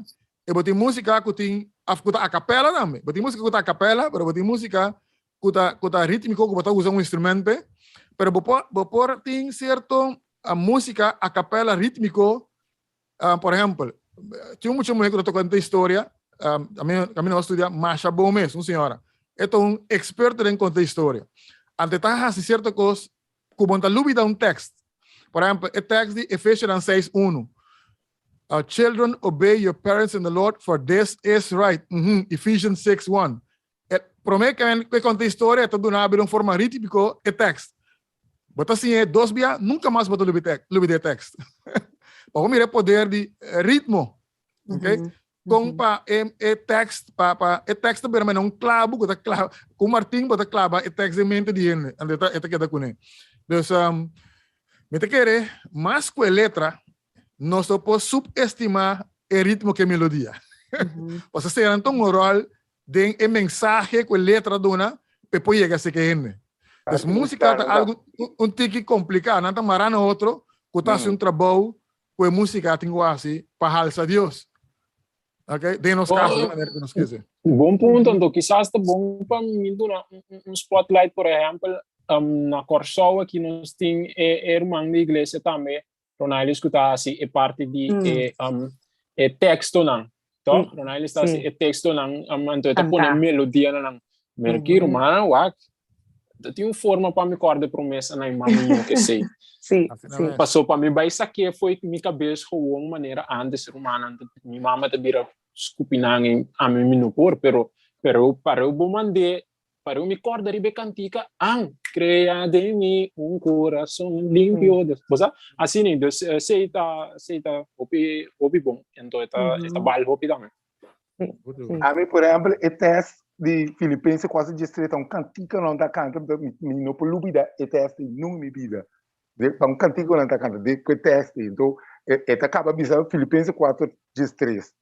E bo tin música ku tin, af ku ta a capella tambe. Bo tin música ku ta a capella, pero bo tin música ku ta, ku ta rítmiko, ku bo ta usa un instrument p'e. Pero bo por, bo por tin cierto ah, música a capella rítmiko, ah, por ehempel, tin un mucha muher ku ta toca den historia, ah, ami, ami no a studia masha bon mes, un señora. E ta un experto den conta historia. Ante ta hasi cierto cos ku bo no ta lubida un tekst. Por ehempel, e tekst di Efesionan 6, 1. Children, obey your parents in the Lord, for this is right. Ephesians 6, 1. E promé ke konta historia, e ta duna bo den un forma rítmiko e tekst. Bo ta siña e dos bia, nunka mas bo ta lubida e tekst. Pa bo mira e poder di ritmo. Okay? Kon pa e, e tekst, pa, pa e tekst ta bira mena un klabu ku ta klaba, ku un martin bo ta klaba e tekst den mente di hende, anto e ta, e ta keda kuné. Dus, um, mi ta kere mas ku e letra, nos no por subestimá e ritmo ku e melodia. Pasobra esei nan ta un ròl den e mensahe ku e letra duna pa e por yega seke hende. Dus músika ta algu un tiki kompliká, nan ta mará na otro ku ta hasi un trabou ku e músika tin ku hasi pa halsa Dios. Ok, den nos kaso, di manera ku nos kese. Bon punto, anto kisas ta bon pa mi duna un spotlight, por ehèmpel, na Kòrsou aki nos tin e e ruman di iglesia tambe, Ronailis, ku ta hasi e parti di e e tekstonan, tòg? Ronailis ta hasi e tekstonan, anto e ta pone melodianan. Merki rumannan wak, ta tin un forma pa mi kòrda e promesa na e mama mi ke sei. Sí, Asina sí. mes. Paso pa mi bai sak'é fo'i mi kabes gewoon manera antes rumannan ta mi mama ta bira skupi nan i ami mi no por, pero pero pareu bo mand'é, pareu mi kòrda riba e kantika, an crea den mi un corazón limpio, Sí. bo sa? Asina, dus esei ta esei ta hopi hopi bon, anto e ta e ta bal hopi tambe. Ami, por ehempel, e test di Filipense 4:13 ta un kantika nan ta kanta, mi no por lubida e test ei nunca mi bida. Ta un kantika nan ta kanta de ku e test ei. Anto e ta kaba bisa Filipense 4:13.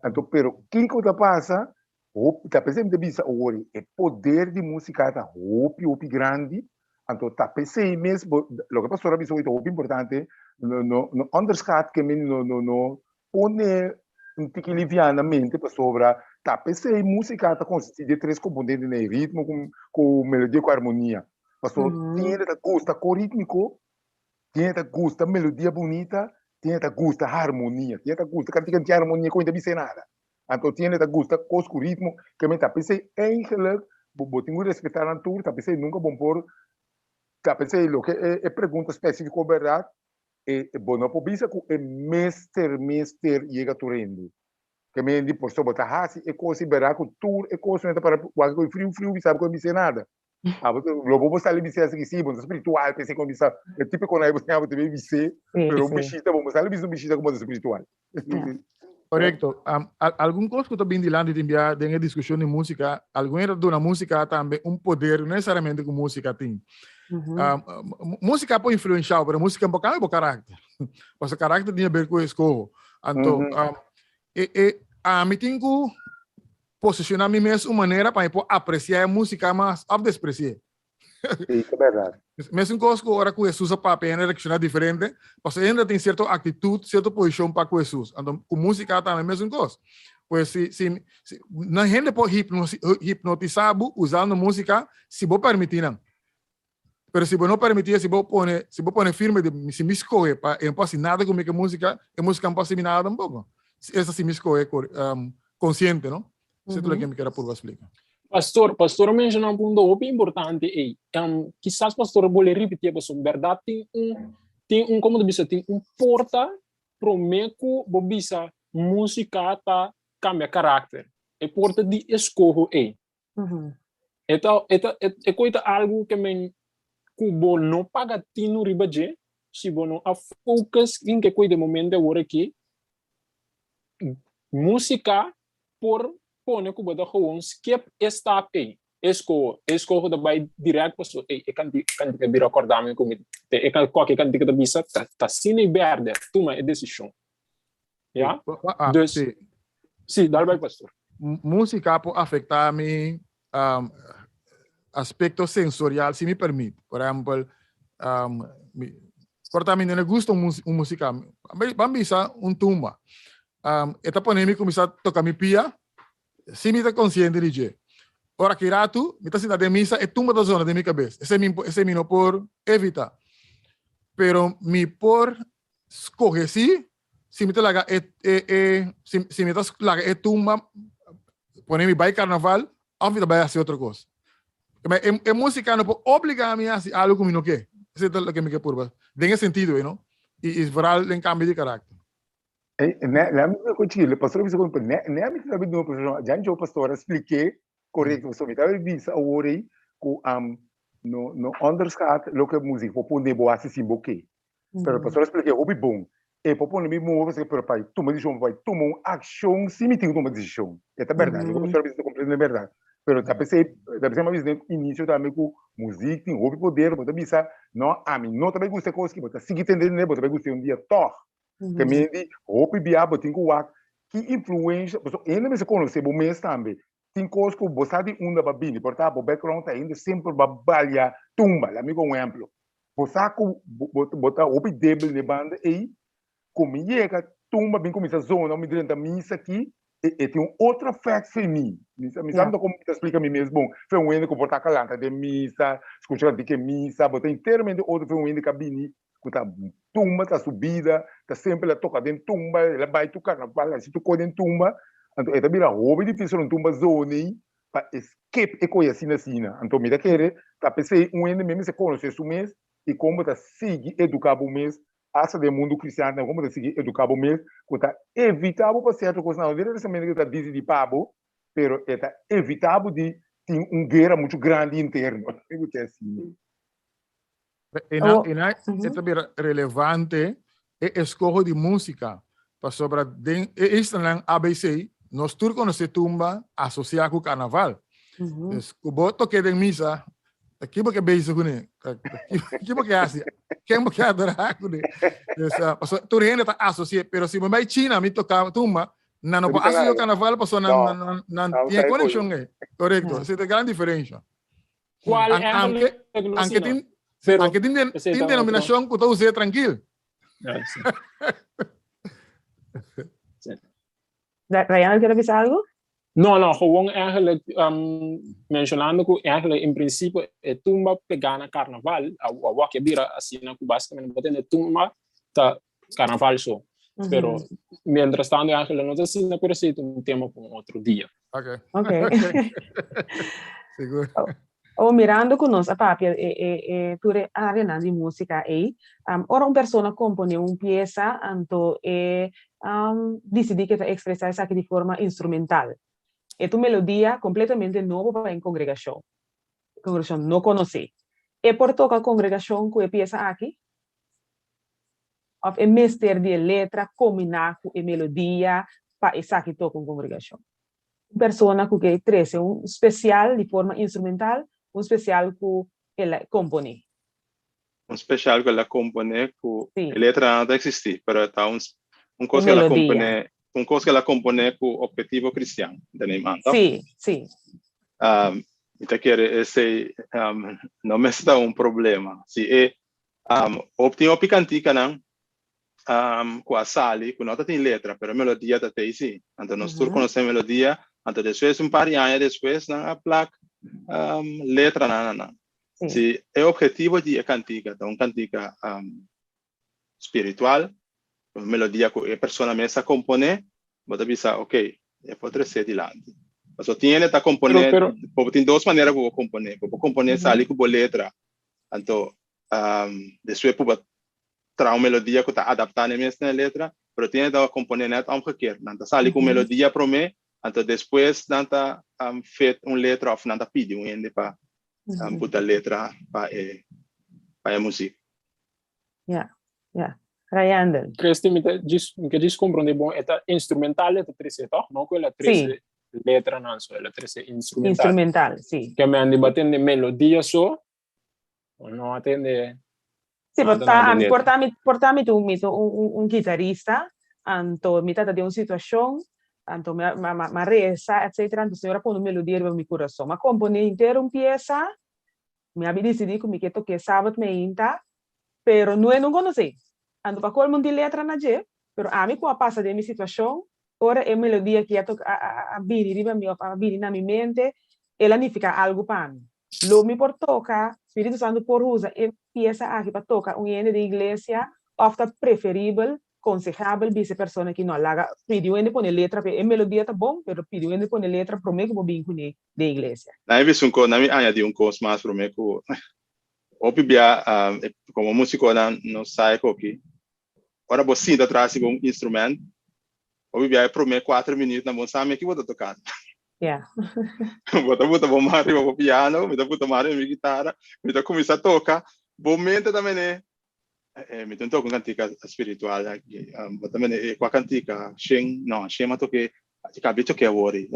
Anto pero kiko ta pasa? Hopi, ta p'esei mi ta bisa awor e poder di musika ta hopi hopi grandi. Anto ta p'esei mes bo loke pastor a bisa hoy ta hopi importante, no no no onderschat ke men no no no pone un tiki livianamente pasobra ta p'esei músika ta konsistí di e tres komponentenan ei, ritmo ku ku melodia ku armonia. Pasobra tin hende ta gusta ko rítmiko, tin hende ta gusta melodia bunita, tin hende ta gusta harmonia, tin hende ta gusta kantika tin harmonia ku hende ta bisa nada. Anto tin hende ta gusta kos ku ritmo, ke men ta p'esei eigenlijk bo bo tin ku respetá nan tur, ta p'esei nunka bo por ta p'esei loke e e pregunta spesífiko bèrdat E bo no por bisa ku e mester mester yega tur hende. Ke men di por so bo ta hasi e kos i bera ku tur e kos no ta para wak ku e friu friu bisa bo bisa nada. Abo lo bo bo sali bisa así si bo ta spiritual p'esei kon bisa e tipiko nan bo bo ta bay bis'é pero un bishita bo sali bisa un bishita ku bo ta spiritual. Korekto. Algun kos ku ta bin dilanti tin bia den e diskushon di músika, algun hende ta duna músika tambe un poder no nesesariamente ku músika tin. Músika por influenshá bo, pero músika no por kambia bo karakter. Pasobra karakter tin haber ku eskoho. Anto, e e ami tin ku posishoná mi mes un manera pa mi por apresiá e músika mas òf despresi'é. Sí, ta berdad. Mesun kos ku ora ku Hesus a papia hende a reakshoná diferente, pasobra hende tin sierto aktitut, sierto posishon pa ku Hesus. Anto ku músika tambe mesun kos. Pues si si si nan hende por hipnotisá bo usando músika si bo permití nan. Pero si bo no permití, si bo pone si bo pone firme di si mi skohe pa e no por hasi nada ku mi ku e músika, e músika no por hasi mi nada tampoko. Esta si mi skohe konsiente, no? Esei ta loke mi kier a purba splika. Pastor, pastor a menshoná un punto hopi importante ei. Um, kisas pastor a bolbe ripitié pasobra bèrdat tin un, tin un, komo ta bisa, tin un porta promé ku bo bisa músika ta kambia karakter. E porta di eskoho ei. E ta, e ta, e koi ta algu ke men ku bo no paga tinu riba dje, si bo no a focus den ke koi den momento awor aki, Músika por pone ku bo ta gewoon skip e stap ei. E skoho, e skoho ta bai dirèkt paso ei e kantika bira kòrda mi ku mi te e kualke kantika ta bisa ta ta asina i bèrdè tuma e desishon. Ya? Dus, si, dal bai pastor. Músika por afektá mi aspekto sensorial si mi permit. Por ehèmpel, mi por ta mi no gusta un músika, ban bisa un tumba. E ta pone mi kuminsá toka mi pia sin mi ta konsiente di dje. Ora ki ratu mi ta sinta den misa e tumba ta zona den mi kabes. Esei mi esei mi no por evitá. Pero mi por skohe si si mi ta laga e e e si si mi ta laga e tumba pone mi bai karnaval òf mi ta bai hasi otro kos. E e músika no por obligá mi hasi algu ku mi no ke. Esei ta loke mi ke purba den e sentido ei no. I i vooral den kambio di karakter. Ne ne mi ku chile pastor bisa ku ne ne mi sabi no pastor jan jo pastor a spliké korekto pasobra mi ta bisa awor ei ku no no onderschat loke muzik por pone bo hasi sin bo ke. Pero pastor a spliké hopi bon. E por pone mi move pasobra pero pa tuma desishon pa tuma un akshon si mi tin ku tuma desishon. E ta bèrdat loke pastor a bisa ta kompletamente bèrdat. Pero ta p'esei ta p'esei mi a bisa den inisio tambe ku muzik tin hopi poder bo ta bisa no ami no ta bai gusta e kos aki bo ta sigui tende tende bo ta bai gusta un dia tòg. Te men di hopi bia bo tin ku wak ki influensha pasobra hende mester konosé bo mes tambe. Tin kos ku bo sa di unda bo a bini por ta bo background ta hende semper bo a balia tumba. Laat mi ku un ehemplo. Bo sa ku bo ta hopi debil na e banda ei, ku mi yega tumba bin kuminsá zona mi drenta misa aki e tin un otro effect fe mi. Mi sa mi sa kon mi ta splika mi mes bon. Fe un hende ku por ta kalanta den misa, skucha di ke misa, bo ta enteramente otro fe un hende ku a bini ku ta tumba ta su bida, ta semper el a toka den tumba, el a bai tur karnaval, hasi tur kos den tumba, anto e ta bira hopi difisil un tumba zoni. pa e skip e koe asina asina. Anto mi ta kere ta p'esei un hende mes mester konosé su mes i kon bo ta sigui eduká bo mes asta den mundu kristian tambe kon bo ta sigui eduká bo mes ku ta evitá bo pa sierto kosnan. No directamente ku ta disidí pa bo pero e ta evitá bo di tin un guera muchu grandi interno. Mi ku ke asina. E na e ta bira relevante e eskoho di músika pasobra den e islanan ABC nos tur konosé tumba asosiá ku karnaval. Dus ku bo tok'é den misa, ta ki bo ke bezig kuné? Ki bo ke hasi? Ken bo ke adorá kuné? Dus pasobra tur hende ta asosi'é, pero si bo bai China mi toka tumba, nan no por asosia ku karnaval pasobra nan nan tin e konekshon ei. Korekto, esei ta e gran diferensha. Cual An- aunque, eigenlijk no aunque sino. tin, Pero aunque tin, den- ese tin ta otro. denominacion ku ta us'é trankil. Ja, sí. Sí. Ryan, quiere bisa algo? No, no, gewoon eigenlijk mencionando ku eigenlijk in principio e tumba pegá na carnaval, a wak bira asina ku básicamente bo tende tumba ta carnaval so. Pero mientras tanto eigenlijk no ta asina, pero esei ta un tema pa un otro dia. Ok. Ok. Sigur. O mirando ku nos a papia e e e tur e areanan di músika ei, ora un persona komponé un piesa anto e disidí ke ta ekspresá esaki di forma instrumental. E ta un melodia kompletamente nobo pa e kongregashon. E kongregashon no konosé. E por toka kongregashon ku e piesa aki? Òf e mester di e letra kombiná ku e melodia pa esaki toka un kongregashon? Un persona ku ke trese un spesial di forma instrumental, un spesial ku el a komponé. Un spesial ku el a komponé ku Sí. e letra no ta eksistí, pero ta un un kos Un ku el a melodia. komponé, un kos ku el a komponé ku ophetivo kristian, ta neem aan, toch? Sí, sí. Mi ta kere esei no mester ta un problema. Si e Op tin hopi kantikanan ku a sali ku no ta tin letra, pero e melodia ta tei si. Anto nos tur konosé e melodia, anto despues un par di aña despues nan a plak letranan na nan. Si e ophetivo di e kantika ta un kantika spiritual, un melodia ku e persona mes a komponé, bo ta bisa ok, e por tresé dilanti. Pasobra tin hende ta komponé, bo tin dos manera ku bo komponé, bo por komponé sali ku bo letra, anto despues por bo traha un melodia ku ta adaptá n'e mes na e letra, pero tin hende ta komponé nèt omgekeerd, nan ta sali ku un melodia promé, anto despues nan ta fit un letra òf nan ta pidi un hende pa buta letra pa e pa e muzik. Ja, ja. Rayandel. Christy, mi ta djis, mi ke djis komprondé bon, e ta instrumental e ta trese, tòg? No ku el a trese letranan so, el a trese instrumental. Instrumental, si. Ke men di bo a tende melodia so, o no a tende Si, nada por ta na di ami, letra. por ta mi, por ta mi ta un, mi ta un, un, un guitarista, anto mi ta den un situashon, anto mi a, mi a, mi a resa, etcetera, anto Señor a pone un melodia riba mi kurason. Mi a komponé henter un piesa, Mi a disidí ku mi ke tok'é sabat meinta, pero no e no konos'é. Anto pa kolmo un di letra na dje, pero ami ku a pasa den mi situashon, ora e melodia ki a toka a a bini riba mi òf a bini na mi mente, el a nifiká algu pa mi. Lo mi por toka, Spiritu Santu por usa e piesa aki pa toka un hende den iglesia òf ta preferibel Konsehabel bisa e persona ki no laga pidi un hende pone letra p'e. E melodia ta bon, pero pidi un hende pone letra promé ku bo bin kuné den iglesia. Na mi bisa un kos, na mi añadi un kos mas promé ku hopi bia komo musikonan no sa e koki. Ora bo sinta tras di bo instrument, hopi bia e promé kuater minütnan bo no sa me ki bo ta tokando. Yeah. Bo ta buta bo man riba bo piano, mi ta buta man riba mi gitara, mi ta kuminsá toka, bo mente ta mene Mi tin toka un kantika spiritual aki. Bo ta mende e kua kantika? Shen, no, shen a toke, a kabi toke awor ei.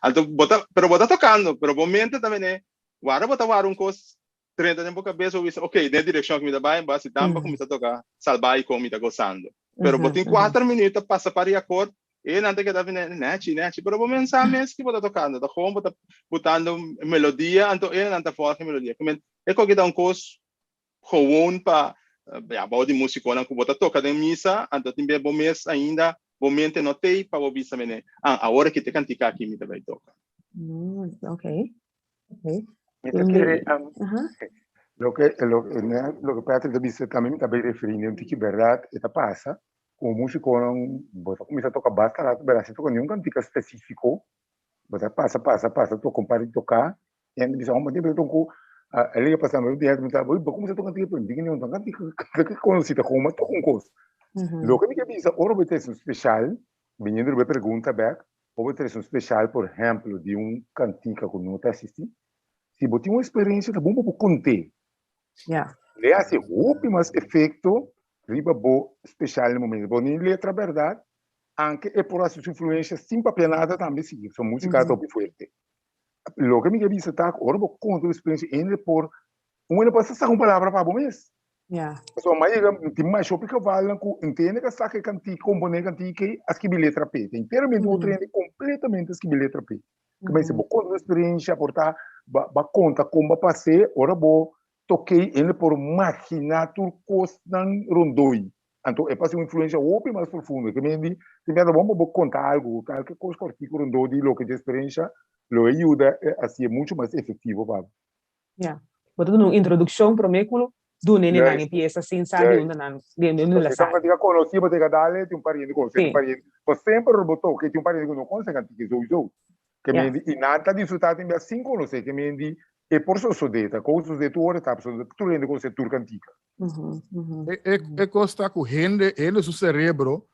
Anto bo ta, pero bo ta tokando, pero bo mente ta mende, wara bo ta wara un kos drenta den bo kabes, bo bisa, ok, den e direkshon ku mi ta bai, bo hasi dan pa kuminsá toka Salbai kon mi ta gosando. Pero bo tin kuater minüt ta pasa pa riakord, e nan ta keda bini nechi, nechi, pero bo men sa mes ki bo ta tokando, ta gewoon bo ta butando melodia, anto e nan ta volg e melodia. E koki ta un kos gewoon pa ya bou di musikonan ku bo ta toka den misa, anto tin bia bo mes ainda bo mente no tei pa bo bisa mene, ah awor aki te kantika aki mi ta bai toka. Ok, ok. Mi ta kere loke loke Patrick ta bisa tambe mi ta bai referi den un tiki berdad e ta pasa ku musikonan bo ta kuminsa toka basta rato berdad sin toka niun kantika spesifiko. Bo ta pasa, pasa, pasa, toka un par di toká, i hende bisa, homber, tin ku a liga pasa mi di mi ta, bo kuminsá toka antiga, pero mi tin ku toka antiga, ke konosí ta koma toka un kos. Loke mi ke bisa, ora bo ta hasi un speshal, biniendo riba e pregunta bèk, ora bo ta hasi un speshal, por ehèmpel, di un kantika ku no ta eksistí, si bo tin un eksperensia ta bon pa bo kont'é. Le hasi hopi mas efekto riba bo speshal na e momento. Bo ni letra bèrdat, anke e por hasi su influensia sin papia nada tambe si, su músika ta hopi fuerte. Loke mi ke bisa ta ku ora bo konta bo eksperensia hende por, un hende por hasta saka un palabra pa bo mes. Pasobra mi a yega, tin masha hopi kavalnan ku hende ka saka e kantika, komponé e kantika ei, a skibi letra p'e. Ta enteramente otro hende kompletamente a skibi letra p'e. Ke mester bo konta bo eksperensia, por ta bo a konta kon bo a pas'é, ora bo tok'é hende por maginá tur kosnan rondó-i. Anto e pasa un influencia hopi mas profundo. Ke men di, si mi a ta bon pa bo konta algu, kalke kos kòrtiku rondó di loke dje eksperensha, lo e yuda hasié muchu mas efektivo pa bo. Ya. Bo ta duna un introdukshon promé ku duna e nan e piesa sin sa di unda nan, di unda la sali. Si konosí bo ta yega dale, tin un pariente konosé, tin un pariente. Bo semper bo toke, tin un pariente ku no konosé kantika souiso. Ke men di, i nan ta disfrutá tin bia sin konosé. Ke men di, e por sosodé, ta kos sosodé tur ora ta, pasobra tur hende konosé tur kantika. E kos ta ku hende, hende su cerebro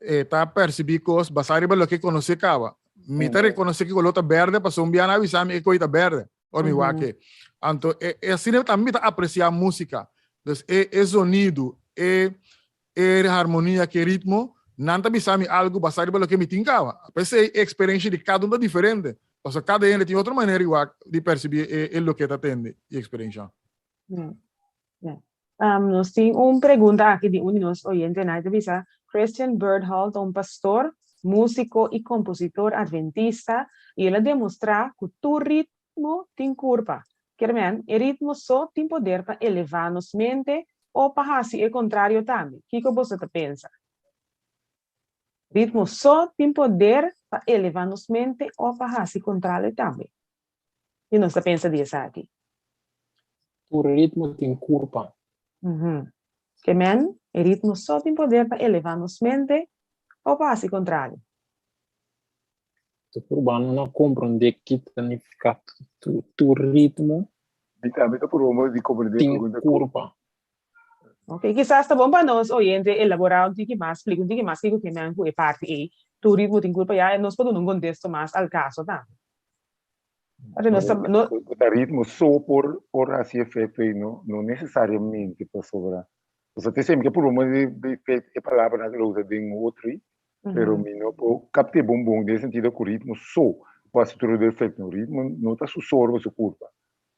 e ta persibí kos basá riba loke e konosé kaba. Mi ta rekonosé ku koló ta bèrdè pasobra un bianan a bisa mi e koi ta bèrdè ora mi wak e. Anto e asina tambe mi ta apresiá músika. Dus e e zonido, e e harmonia ku e ritmo, nan ta bisa mi algu basá riba loke mi tin kaba. P'esei e eksperensha di kada un ta diferente, pasobra kada hende tin otro manera di wak di persibí e e loke e ta tende i eksperensha. Ja, ja. Um, nos tin un pregunta aki di un di nos oyentenan. E ta bisa, Christian Bernhard ta un pastor, músiko i kompositor adventista i el a demostrá ku tur ritmo tin kurpa. Kier men, e ritmo so tin poder pa elevá nos mente o pa hasi e kontrario tambe. Kiko boso ta pensa? Ritmo so tin poder pa elevá nos mente o pa hasi kontrario tambe. I nos ta pensa di esaki. Tur ritmo tin kurpa. Ke men, e ritmo so tin poder pa elevá nos mente o pa hasi kontrario. Ta purba no na komprondé ki ta nifiká tur ritmo Mi tambe ta purba di komprondé tin kurpa. Ok, kisas ta bon pa nos oyente elaborá un tiki mas, splika un tiki mas kiko ke men ku e parti ei, tur ritmo tin kurpa, ya nos por duna un kontesto mas al kaso tambe. Pasobra nos ta, no. Ku ta ritmo so por por hasi efekto ei, no no nesesariamente pasobra, pasobra te siempre ke purba di e palabranan ke lo usa den otro ei, pero mi no por kapt'é bon bon den e sentido ku ritmo so por hasi tur e efekto, ritmo no ta su soro pa su kurpa.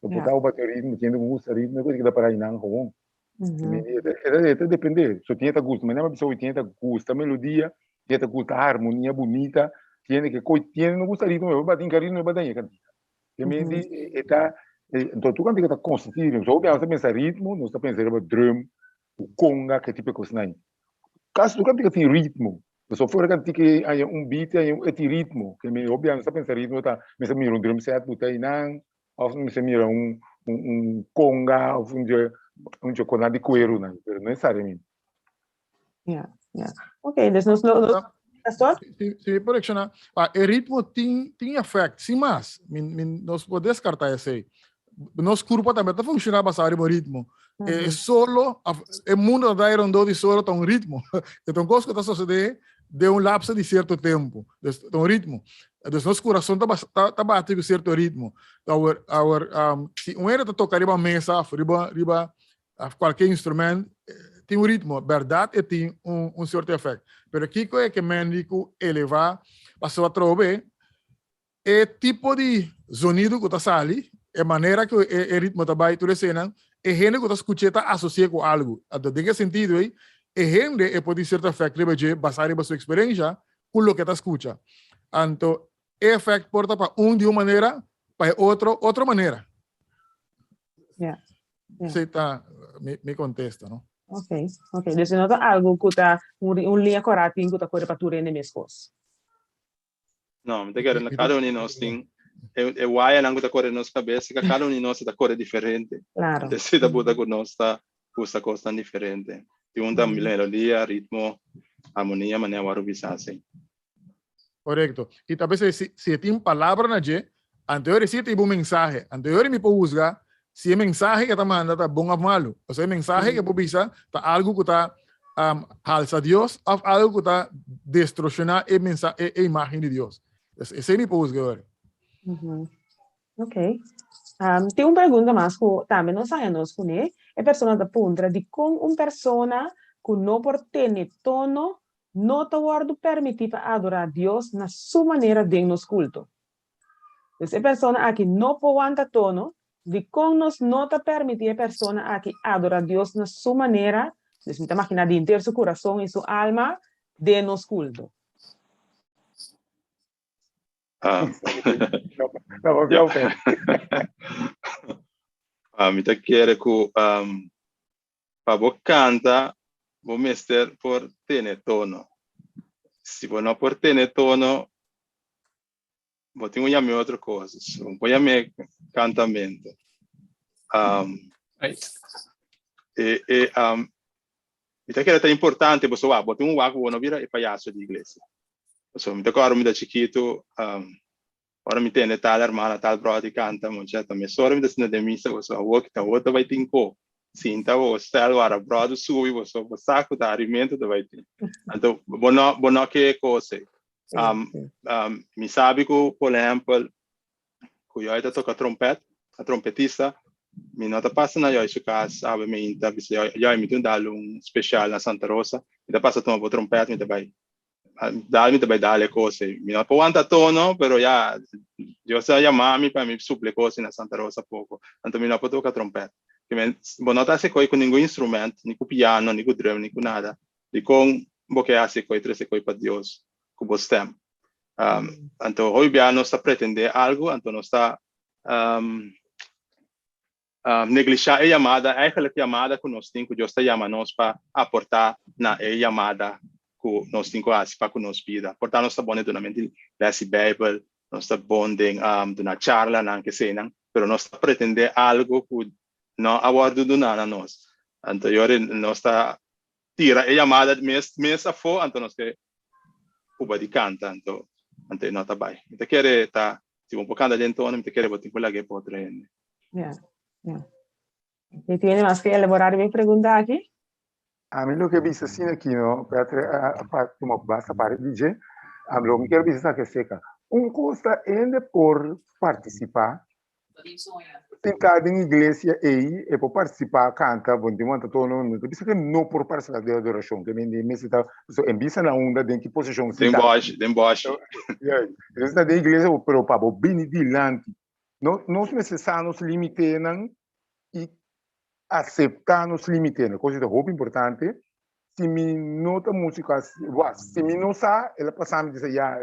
Bo por ta bati ritmo, tiene ku gusta ritmo, e kos ta para einan gewoon. E ta depende, so tiene ta gusta, manera mi a bisa hoy, tiene ta gusta melodia, tiene ta gusta harmonia bunita, tiene ke koi, tiene no gusta ritmo, e bati inka ritmo, e bati daña e kantika. Te mi di, e ta, enton tur kantika ta konsisti di ritmo. So hopi nos ta pensa ritmo, nos ta pensa riba drum, conga, ke tipo e kosnan ei. Kasi tur kantika tin ritmo. Pasobra fuera kantika ei haña un beat, haña un, e tin ritmo. Ke mi hopi nos ta pensa ritmo ta, mester mira un drum set buta einan, Of mester mira un un conga of un dje un dje kona di kueru nan, pero no necesariamente. Ja, ja. Oké, dus nos no, nos, pastor? Si, si mi por reacciona, ah, e ritmo tin, tin effect, sin mas. Mi, mi, nos por descarta esei. Nos curpa tambe ta funciona basado riba ritmo. Mm -hmm. E solo, e mundo ta draai rondó di solo ta un ritmo. E ta un kos ku ta sosodé den un lapso di cierto tempo. Dus ta un ritmo. Dus nos corazón ta, ta, ta bati ku cierto ritmo. Awor, awor, um, si un hende ta toca riba mesa of riba, riba of cualquier instrument, eh, tin un ritmo. Berdad e tin un, un cierto effect. Pero kiko e ke men di ku eleva, pasobra atrobe, E tipo di zonido ku ta sali, e manera ku e ritmo ta bai, tur eseinan, e hende ku ta skuch'é ta asosi'é ku algu. Anto den e sentido ei, e hende e por tin sierto efèkt riba dje basá riba su eksperensha ku loke e ta skucha. Anto e efèkt por ta pa un di un manera, pa e otro otro manera. Esei ta mi kontesta, no? Ok, ok. Dus e no ta algu ku ta un liña kòrá tin ku ta kore pa tur hende meskos. No, mi ta kere na kada un di nos tin e, e wayanan ku ta kore nos kabes, ka kada un di nos ta kore diferente. Claro. Entonces ta buta ku nos ta gusta kosnan diferente. Tin un ta melodia, ritmo, harmonia, manera waru bisa así. Korekto. I ta p'esei si si e tin palabra na dje, anteori si tin bo mensahe. Anteori mi por husga si e mensahe ke ta manda ta bon òf malu. Pasobra e mensahe ke por bisa ta algu ku ta halsa Dios òf algu ku ta destroshoná e mensa e e imágen di Dios. Esei mi por husga ori. Ok. Tin un pregunta mas ku tambe nos haña nos kuné. E persona ta puntra dikon un persona ku no por tene tono no ta wòrdu permití pa adorá Dios na su manera den nos kulto. Dus e persona aki no por wanta tono, dikon nos no ta permití e persona aki adorá Dios na su manera, dus mi ta maginá di henter su kurason i su alma, den nos kulto? Mi ta kere ku Pa bo canta, bo mester por tene tono. Si bo no por tene tono, bo tin cu yam'e otro cos. Bo por yam'e cantamento. Um, Right. e, e, um, mi ta kere ta importante, bo so wak, bo tin un wak, bo no bira e payaso di iglesia. Pasobra mi ta corda mi ta chikito, um, Ora mi tende tal hermana, tal bròder kanta, mucha, ta mesora mi ta sinta den misa, boso awor ki ta awor ta bai tin ko. Sinta bo stel wara bròder subi, boso bo sa ku ta arimento ta bai tin. Anto bo no bo no ke e kos ei. Um, um, mi sabi ku, por ehèmpel, ku yòi ta toka trompèt, ta trompetista, mi no ta pasa na yòi su kas awe meinta bisa yòi, yòi mi tin un dal un speshal na Santa Rosa, mi ta pasa tuma bo trompèt mi ta bai. Dal mi ta bai dal e kos ei. Mi no por wanta tono, pero ya, Dios a yama mi pa mi supli e kos ei na Santa Rosa poko. Anto mi no por toka trompèt. Ke men, bo no ta hasi koi ku ningun instrument, ni ku piano, ni ku drum, ni ku nada. Dikon bo ke hasi koi, trese koi pa Dios ku bo stèm? Anto hopi bia nos ta pretendé algu, anto nos ta Neglishá e yamada, eigenlijk yamada ku nos tin, ku Dios ta yama nos pa aportá na e yamada ku nos tin ku hasi pa ku nos bida. Por ta nos ta bon den dunamento di lès di Beibel, nos ta bon den duna charlanan, keseinan, pero nos ta pretendé algu ku no a wòrdu duná na nos. Anto yori nos ta tira e yamada mes mes afó, anto nos ke puba di kanta, anto anto e no ta bai. Mi ta kere ta, si bo por kanta den tono, mi ta kere bo tin ku lag'é pa otro hende. Ja, ja. I tiene mas ke elaborá riba e pregunta aki? Ami lo ke bisa asina aki no, Petre a a tuma basta parti di dje. Ami lo mi kier bisa esaki aserka. Un kos ta hende por partisipá Sinta den iglesia ei, e por partisipá, kanta, bon tin wanta tono, no ta bisa ke no por partisipá den adorashon, ke men mester ta, so en bisa na unda den ki posishon Den sinta. bòshi, den bòshi. Ja, entonces ta den iglesia, pero pa bo bini dilanti, no, nos mester sa nos limitenan i aseptá nos limitenan, kos ei ta hopi importante, si mi no ta músico así, wa, si mi no sa, el a pasa mi bisa ya,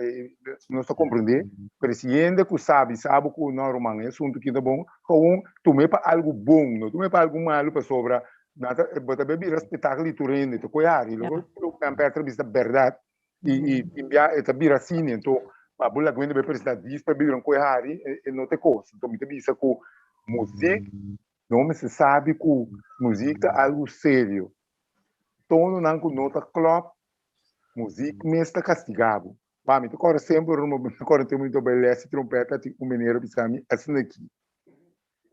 nos ta comprende, pero si hende cu sa bisa bo cu no ruman e asunto ki ta bon, gewoon tum'e pa algo bon, no tum'e pa algo malo pasobra nan ta, bo ta bay bira spectaculo di tur hende, ta coy hari, loke Jan Peter a bisa ta berdad, y y tin bia e ta bira asina, enton pa bo laga hende bay presenta dis pa bira un coy hari, e no ta e cos, enton mi ta bisa cu muziek, no mester sabi cu muziek ta algo serio, Tononan ku no ta klòp, muzik mes ta kastigá bo. Pa mi ta kòrda semper ora mi ta kòrda tempu mi ta bai lès di trompèt tin un meneer a bisa mi asina aki.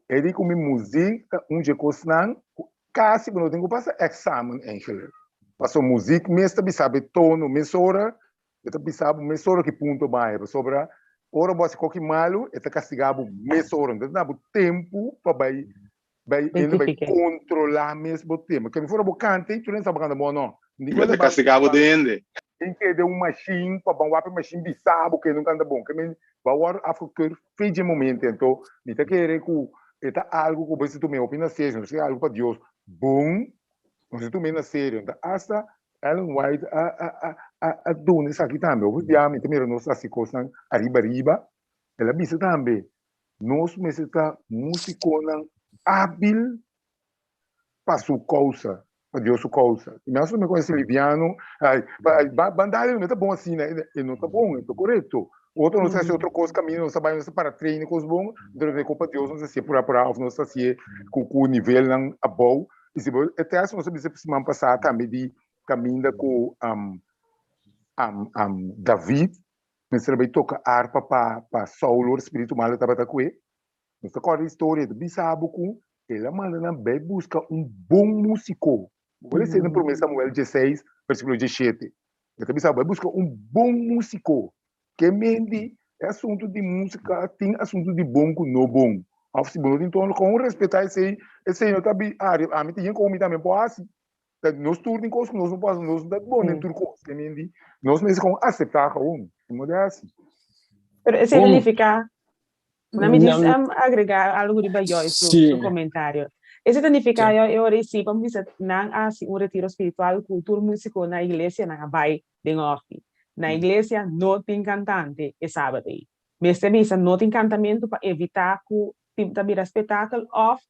E di ku mi muzik ta un dje kosnan ku kasi bo no tin ku pasa èksamen eigentlik. Pasobra muzik mes ta bisa bo e tono mesora, e ta bisa bo mesora ki punto bai pasobra ora bo hasi koki malu e ta kastigá bo mesora. No ta duna bo tempu pa bai Bai ene bai controla mes bo tema. Kende fora bo canta y tur hende sa bo canta bon no. Bo ta castiga bo den hende. Tin kede un machine pa ban wak e machine bisa bo kende un canta bon. Ke men bo a worde afgekeurd fe dje momento. Anto mi ta kere ku e ta algo ku bo mester tuma hopi na serio. No si algo pa Dios bon, no si tuma na serio. Anto hasta Ellen White a a a a duna esaki tambe. Hopi bia mi ta mira nos ta hasi kosnan ariba ariba. El a bisa tambe, Nos mester ta músikonan ábil pa su kousa, pa Dios su kousa. I mi a mi konosi liviano, ai, ban dale, no ta bon asina, e no ta bon, e ta korekto. Otro nos ta hasi otro kos kaminda, nos ta bai, nos ta para train kos bon, pero den kopa Dios nos ta hasié purá purá òf nos ta hasié ku ku nivelnan abou. I si bo e tèst nos a bisa siman pasá tambe di kaminda ku David. Mester a bai toka arpa pa pa Saulo ora spiritu malu tabata ku e. Nos ta kòrda e historia, e ta bisa bo ku el a manda nan bai buska un bon músiko. Bo por lesa na Promé Samuel dieseis, versíkulo diesshete. E ta bisa bo bai buska un bon músiko. Ke menti e asuntu di músika tin asuntu di bon ku no bon. Òf si bo no tin tono, kon respetá esei? Esei no ta bi ari, ami tin hende ku mi tambe por hasi. Ta nos tur tin kos ku nos no por hasi, nos no ta bon den tur kos. Ke menti nos mester kon aseptá gewoon. E modo e hasi. Pero esei ta nifiká Na mi djis agregá algu riba Joy su su komentario. Esei ta nifiká Joy e ora ei si pa mi bisa nan a hasi un retiro spiritual ku tur músiko na iglesia nan a bai den òfi. Na iglesia no tin kantante e sabat ei. Mester bisa no tin kantamentu pa evitá ku tin ta bira spetakel òf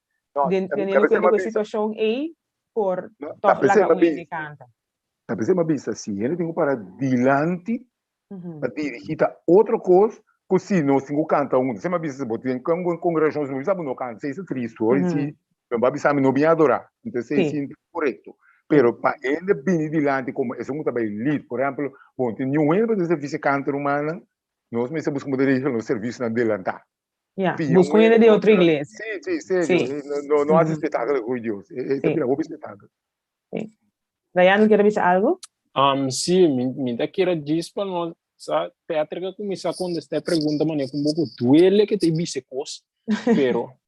den teniendo kuenta ku e situashon ei por tòg laga un hende kanta. Ta p'esei mi a bisa si hende tin ku para dilanti pa dirigí ta otro kos ku si nos tin ku kanta huntu. Semper a bisa si bo tin kongregashon si bo bisa bo no kanta esei ta tristu hoor i si bo a bisa mi no bin adorá enton esei si no ta korekto. Pero pa hende bini dilanti komo esun ku ta bai lead por ehèmpel bo no tin niun hende pa den servisio kanta rumannan nos mester buska un regla nos servisionan delantá. Ya, buska un hende di otro iglesia. Si, si, serio. No, no hasi spektakel ku Dios. E ta bira hopi spektakel. Sí. Dayana kier bisa algo? Um, sí, mi, mi ta kier djis pa no sa Patrick a kuminsá kontestá e pregunta manera ku un poko duele ke ta bisa e kos, pero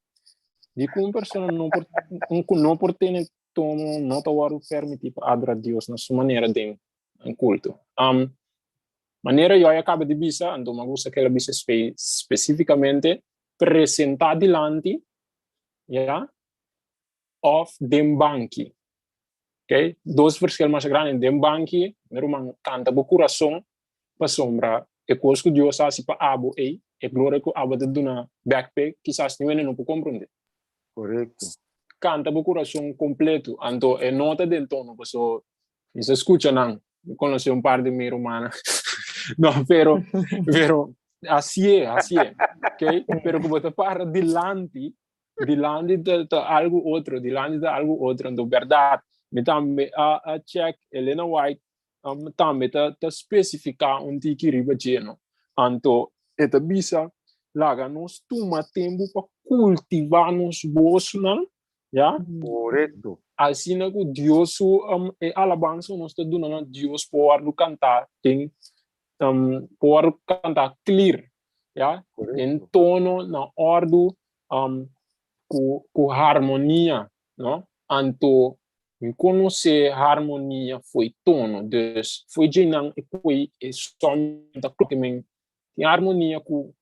di ku un persona no por un ku no por tene tono no ta wòrdu permití pa adorá Dios na su manera den un kulto. Um, manera Joy a kaba di bisa, anto mi a gusta ke el a bisa spe spesífikamente presentá dilanti, ya, of den banki. Ok, dos verschil masha grandi. Den banki, mi ruman, kanta bo kurason pasobra e kos ku Dios a hasi pa abo ei, e gloria ku abo ta duna bèk p'e, kisas niun hende no por komprondé. Korekto. Kanta bo kurason kompletu. Anto e no ta den tono paso mi sa skucha nan, mi konosé un par di mi rumannan. No, pero, pero hasié, hasié. Ok, pero ku bo ta para dilanti Dilanti ta, ta algo otro, dilanti ta algo otro. Anto, berdad, mi tambe a, a check Elena White um, tambe ta, ta specifica un tiki riba dje, no? Anto, e ta bisa, laga nos tuma tempo pa cultiva nos bosnan, ya? Correcto. Asina cu Dios su um, e alabansa nos ta duna na Dios por wordo canta den um, por wordo canta clear, ya? Den tono, na ordu, um, ku, ku harmonia, no? Anto, mi konosé harmonia foi tono, dus foi djenan e koi e son ta klopt men tin harmonia ku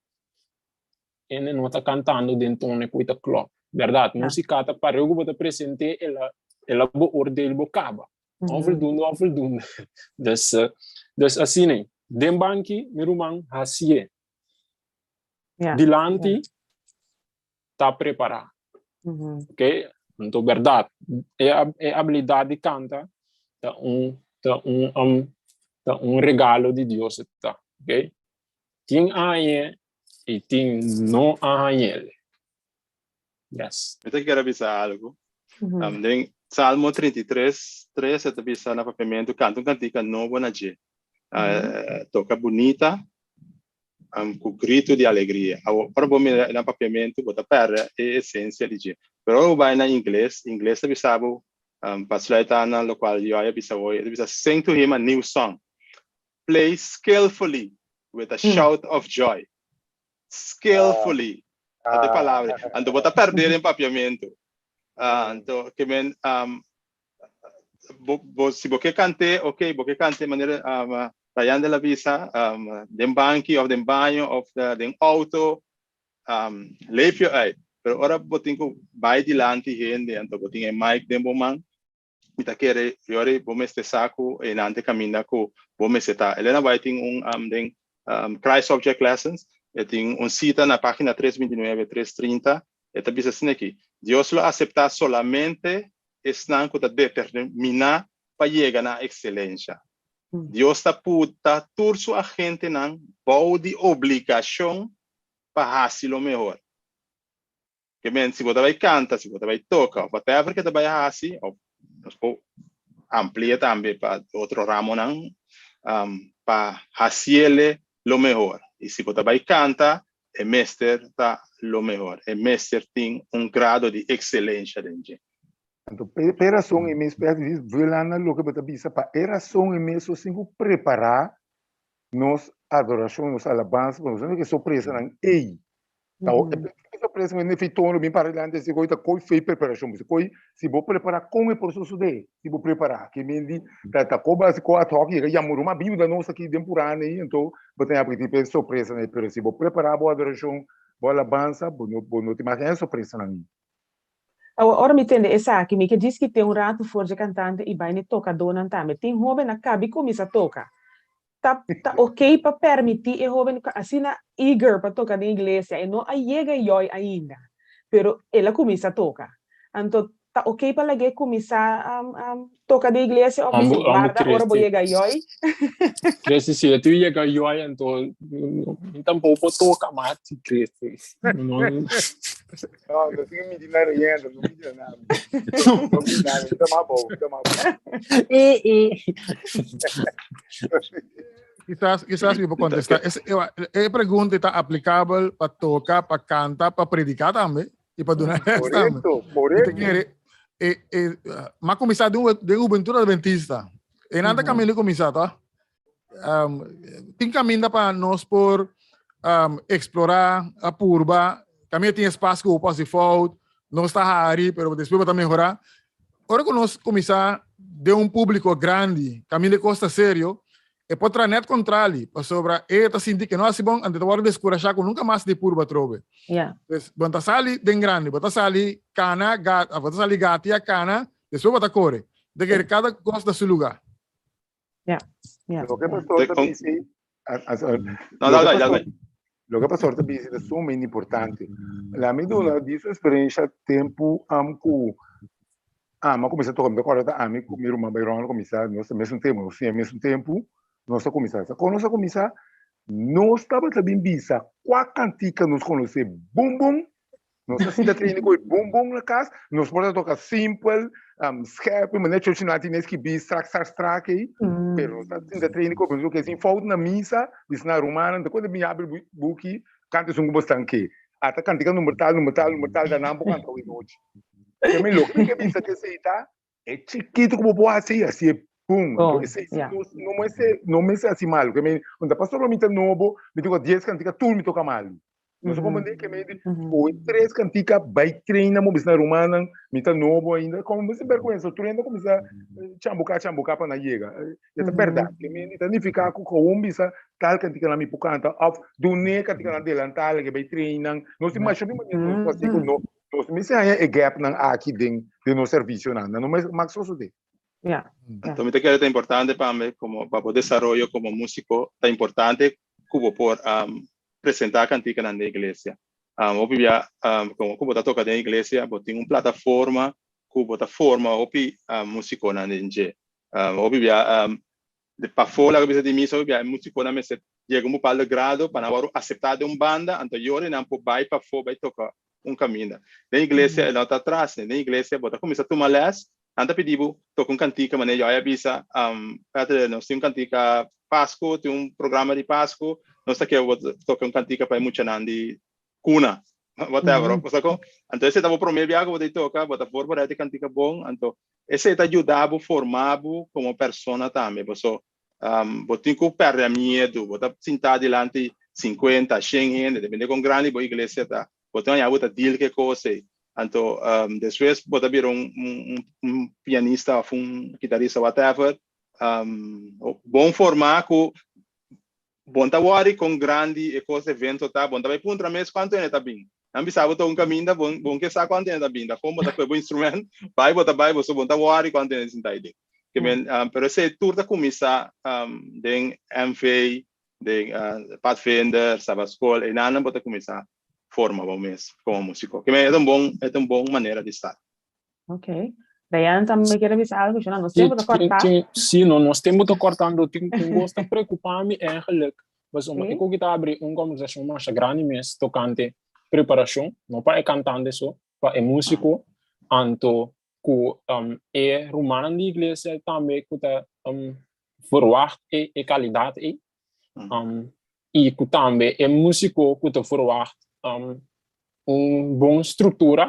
hende no ta kantando den tono e koi ta klopt, bèrdat? Músika ta pareu ku bo ta present'é el a el a beoordeel bo kaba, onvoldoende onvoldoende. Dus, dus asina ei. Den banki mi ruman hasié. Dilanti ta prepará. Ok, anto bèrdat e e abilidat di kanta ta un ta un um ta un regalo di Dios e ta, ok. Tin a hañ'é i tin no a hañ'el. Yes. Mi ta kier a bisa algu. Den Salmo 33, 3 e ta bisa na papiamentu, Kanta un kantika nobo na dje. Toka bunita ku gritu di alegria. Awor, ora bo mira na papiamentu, bo ta pèrdè e esensia di dje. Pero ora bo bai na ingles, ingles ta bisa bo, pa sluit aan na lokual Joy a bisa hoy, e ta bisa, Sing to him a new song. Play skillfully with a shout of joy. Skillfully. Ta e palabra. Anto bo ta pèrdè den papiamentu. Anto, ke men, bo, bo, si bo ke kant'é, ok, bo ke kant'é manera um, Ryan de la bisa, um, den banki of den baño of den auto, um, leef je uit. Pero ora bo tin ku bai dilanti hende, anto bo tin e mic den bo man, mi ta kere yori bo mester sa ku einan te kaminda ku bo mester ta. Elena White tin un um, den um, Christ Object Lessons, e tin un sita na página 329, 330, e ta bisa asina aki, Dios lo aseptá solamente esnan ku ta determiná pa yega na ekselensha. Dios ta puta tur su agentenan bou di obligashon pa hasi lo mehor. Ke men, si bo ta bai kanta, si bo ta bai toka, òf whatever ke ta bai hasi, òf nos por amplia tambe pa otro ramonan, pa hasiele. lo mehor. I si bo ta bai kanta, e mester ta lo mehor. E mester tin un grado di ekselensha den dje. Anto pa e rason ei mes, Pèt, viola na loke bo ta bisa, pa e rason ei mes nos tin ku prepará nos adorashon, nos alabansa, pasobra nos no ke sorpresanan ei. Ta e sorpresa ku e tono bin para dilanti si koi ta koi fei preparashon, si koi si bo prepará kon e por sosodé si bo prepará ke men di ta ta ko basi ko ad hoc yega yama ruma bin yuda nos aki den purana ei anto bo ta haña tipo e sorpresanan ei pero si bo prepará bo adorashon bo alabansa bo no bo no tin mas haña sorpresanan ei. Awor, ora mi tende esaki, mi ke diskit'é un ratu for dje kantante i bai n'e tokadónan tambe. Tin hóben a kabi kuminsá toka. Ta ta okey pa permití e hóben ku asina eager pa toka den iglesia. E no a yega yòi ainda, pero el a kuminsá toka. Anto, ta okey pa lag'é kuminsá toka den iglesia òf Ambo mester ambo warda ora bo Christy. yega yòi? Christy, si e tu yega yòi anto mi tampoko por toka mas, Christy. No, No, no tin midi na reyendo, no midi na nada. No midi nada, ta mas bom, ta mas bom. Quizás, quizás mi por contestar. Es, e pregunta ta aplicabel pa toca, pa canta, pa predicar tambe y pa donar les tambe. Correcto, correcto. Te quiere, eh, ma comienza de un, de juventud adventista. En anda camino comienza, ta? Um, tin caminda pa nos por um, explora, a purba. Caminda tin espacio ku pas di fout, nos ta hari, pero después ta mejora. Ora ku nos comienza de un público grandi, caminda costa serio, e por tra net contrali, pasobra e ta sinti que no hasi bon, ante ta worde descurashá ku nunca mas di purba trobe. Yeah. Pues, bo ta sali den grandi, bo ta sali cana, gat, bo ta sali gatia, cana, después bo ta core. De que cada cosa na su lugar. Ja, ja. Loke pastor ta bisa, No, dal, dal, dal. Loke pastor ta bisa ta sumamente importante. La mi duna di su experiencia tempu am ku ama kuminsá toka, mi ta kòrda ta ami ku mi ruman Byron kuminsá, nos ta mesun tempu, nos siña mesun tempu, nos a kuminsá. Sa kon nos a kuminsá? Nos tabata bin bisa kua kantika nos konosé bon bon. Nos ta sinta traina ku e bon bon na kas, nos por ta toka simpel, um, scherp, manera chochi nan tin eskibí strak strak strak ei, pero nos ta sinta traina ku e bon, sin fout na misa, bisa na rumannan, ta kuando mi habri buki, kanta esun ku bo stan ke. Ata kantika number tal, number tal, number tal, da nan por kanta awe nochi. Ke mi loke mi ke bisa ke esei ta, e chikitu ku bo por hasi, hasi e bun. Bon, Esei ya. no, no mester, no mester hasi malu. Ke mi, unda pasobra mi ta nobo, mi toka dies kantika, tur mi toka malu. Nos a comprende que maybe o tres cantica bai treina mo bisna rumannan, mi ta nobo ainda, como mi sin vergüenza, tur hende cuminsa chambuca chambuca pa nan yega. E ta berdad, que mi ta nifica cu gewoon bisa tal cantica nan mi por canta of dune cantica nan delantal que bai treina. Nos tin masha di manera nos por haci cu no, nos mester haña e gapnan aki den den nos servicionan, nan no mag sosode. Ja. Anto mi ta kere ta importante pa mi como pa bo desaroyo como musico ta importante cu bo por presenta canticanan den iglesia. Hopi bia como cu bo ta toca den iglesia bo tin un plataforma cu bo ta forma hopi musiconan den dje. Hopi bia de pafó laga bisa di misa hopi bia e musiconan mester yega un bepaaldo grado pa nan wòrdu acepta den un banda anto yori nan por bai pafó bai toca un caminda. Den iglesia e no ta atras, den iglesia bo ta cuminsa tuma les Nan ta pidi bo toka un kantika manera Joy a bisa, Patrick, nos tin un kantika Pasku, tin un programa di Pasku, nos ta ke bo toka un kantika pa e muchanan di kuna, whatever, mm -hmm. Ko? Anto esei ta bo promé biaha ku bo ta toka, bo ta voorbereid e kantika bon, anto esei ta yuda bo forma bo komo persona tambe, paso um, bo tin ku pèrdè miedu, bo ta sintá dilanti 50, 100 hende, depende kon grandi bo iglesia ta, bo tin haña bo ta deal ku e kos ei. Anto um, despues bo ta bira un, un, un pianista of un guitarista, whatever, um, bon formá ku bon ta worry kon grandi e kos evento ta, bon ta bai puntra mes kuantu hende ta bin. Nan bisa bo ta un kaminda, bon, bon ke sa kuantu hende ta bin, da kon bo ta kue bo instrument, bai bo ta bai, bo so bon ta worry kuantu hende sinta ei den. Ke men, um, pero esei tur ta kuminsá um, den MV, den uh, Padvinder, Sabbatschool, einan bo ta kuminsá forma bo mes komo músiko. Ke men e ta un bon, e ta un bon manera di start. Ok. Dayan tambe kier a bisa algo, Shona, nos tempo ta kortá. Sí, no, nos tempo ta kortando. Tin un kos ta preokupá mi eigenlijk. Pasobra e koki ta abri un kombersashon masha grandi mes tokante preparashon, no pa e kantante so, pa e músiko, anto ku e rumannan di iglesia tambe ku ta verwacht e kalidat ei. I ku tambe e músiko ku ta verwacht um, un bon struktura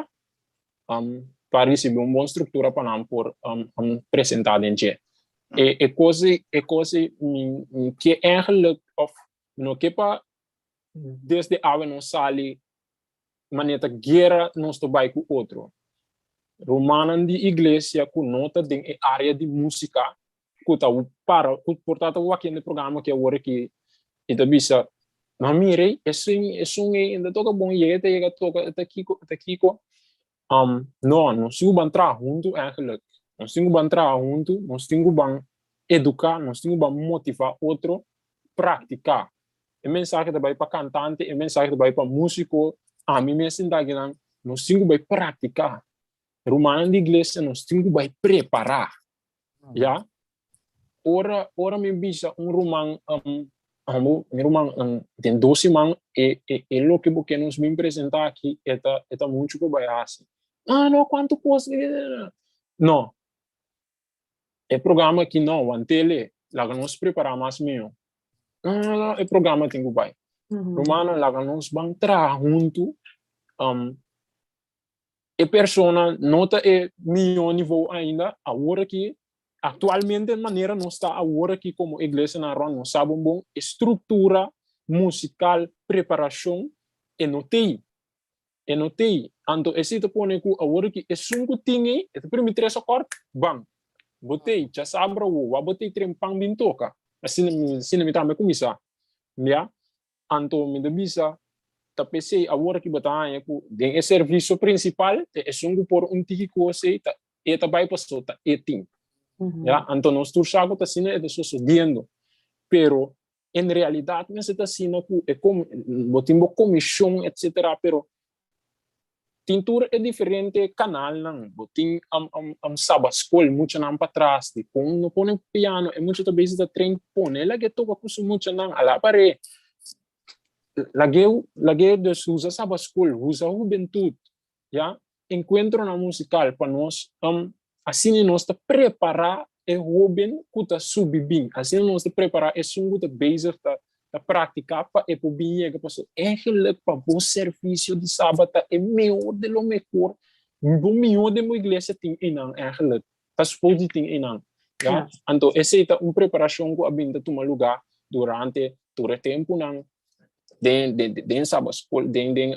um, pa risibí un bon struktura pa nan por um, um, presentá den dje. E, e kos e kos mi, mi ke eigenlijk of no ke pa desde awe nos sali manera ta guera nos ta bai ku otro. Rumannan di iglesia ku no ta den e área di músika ku ta para ku por ta ta wak-e programa ku awor aki i ta bisa ma mira esun esun ei ta toka bon yega ta yega toka ta kiko ta kiko um no nos tin ku ban traha huntu eigenlijk nos tin ku ban traha huntu nos tin ku ban eduká nos tin ku ban motivá otro praktiká e mensahe ta bai pa kantante e mensahe ta bai pa músiko ami mes sinta akinan nos tin ku bai praktiká rumannan di iglesia nos tin ku bai prepará ya ora ora mi bisa un ruman um, um, mi ruman um, den dos siman e, e, e loke bo ke nos bin presentá aki e ta, e ta muchu pa bai hasi. Ah, no, kuantu kos. No. E programa aki no, wantele, laga nos prepará mas mihó. No, no, no, e programa tin ku bai. Rumannan, laga nos ban traha huntu um, e persona no ta e mihó nivo ainda, awor aki, aktualmente manera nos ta awor aki komo iglesia na Aruba, nos sa bon bon e struktura musikal, preparashon, e no t'ei. E no t'ei. Anto esei ta pone ku awor aki esun ku tin ei, e ta primi tres akòrt, ban. Bo t'ei, djasabra awo, wak bo t'ei tren pan bin toka. Asina, asina mi tambe kuminsá. Ya. Anto mi ta bisa, ta p'esei awor ki bo ta haña ku den e servisio prinsipal ta esun ku por un tiki kos ei ta e ta bai paso ta e tin. Ya, anto nos tur sa ku ta asina e ta sosodiendo. Pero en realidat mester ta asina ku e kom bo tin bo komishon etsetera pero tin tur e diferente kanalnan, bo tin Saba Skol, muchanan patras di kon no pone piano, e mucha ta bezig ta train pone lag'e toka ku su muchanan, ala par'e lag'e lag'e dus usa Saba Skol, usa hubentut, ya, enkuentronan musikal pa nos asina nos ta prepará e hoben ku ta subi bin, asina nos ta prepará esun ku ta bezig ta ta praktiká pa e por bin yega pasobra eigenlijk pa bo servisio di sabat ta e mehor de lo mehor, bo mihó den bo iglesia tin einan eigenlijk, ta supos di tin einan, ya. Anto esei ta un preparashon ku a bin ta tuma lugá durante tur e tempunan den den den sabat skol, den den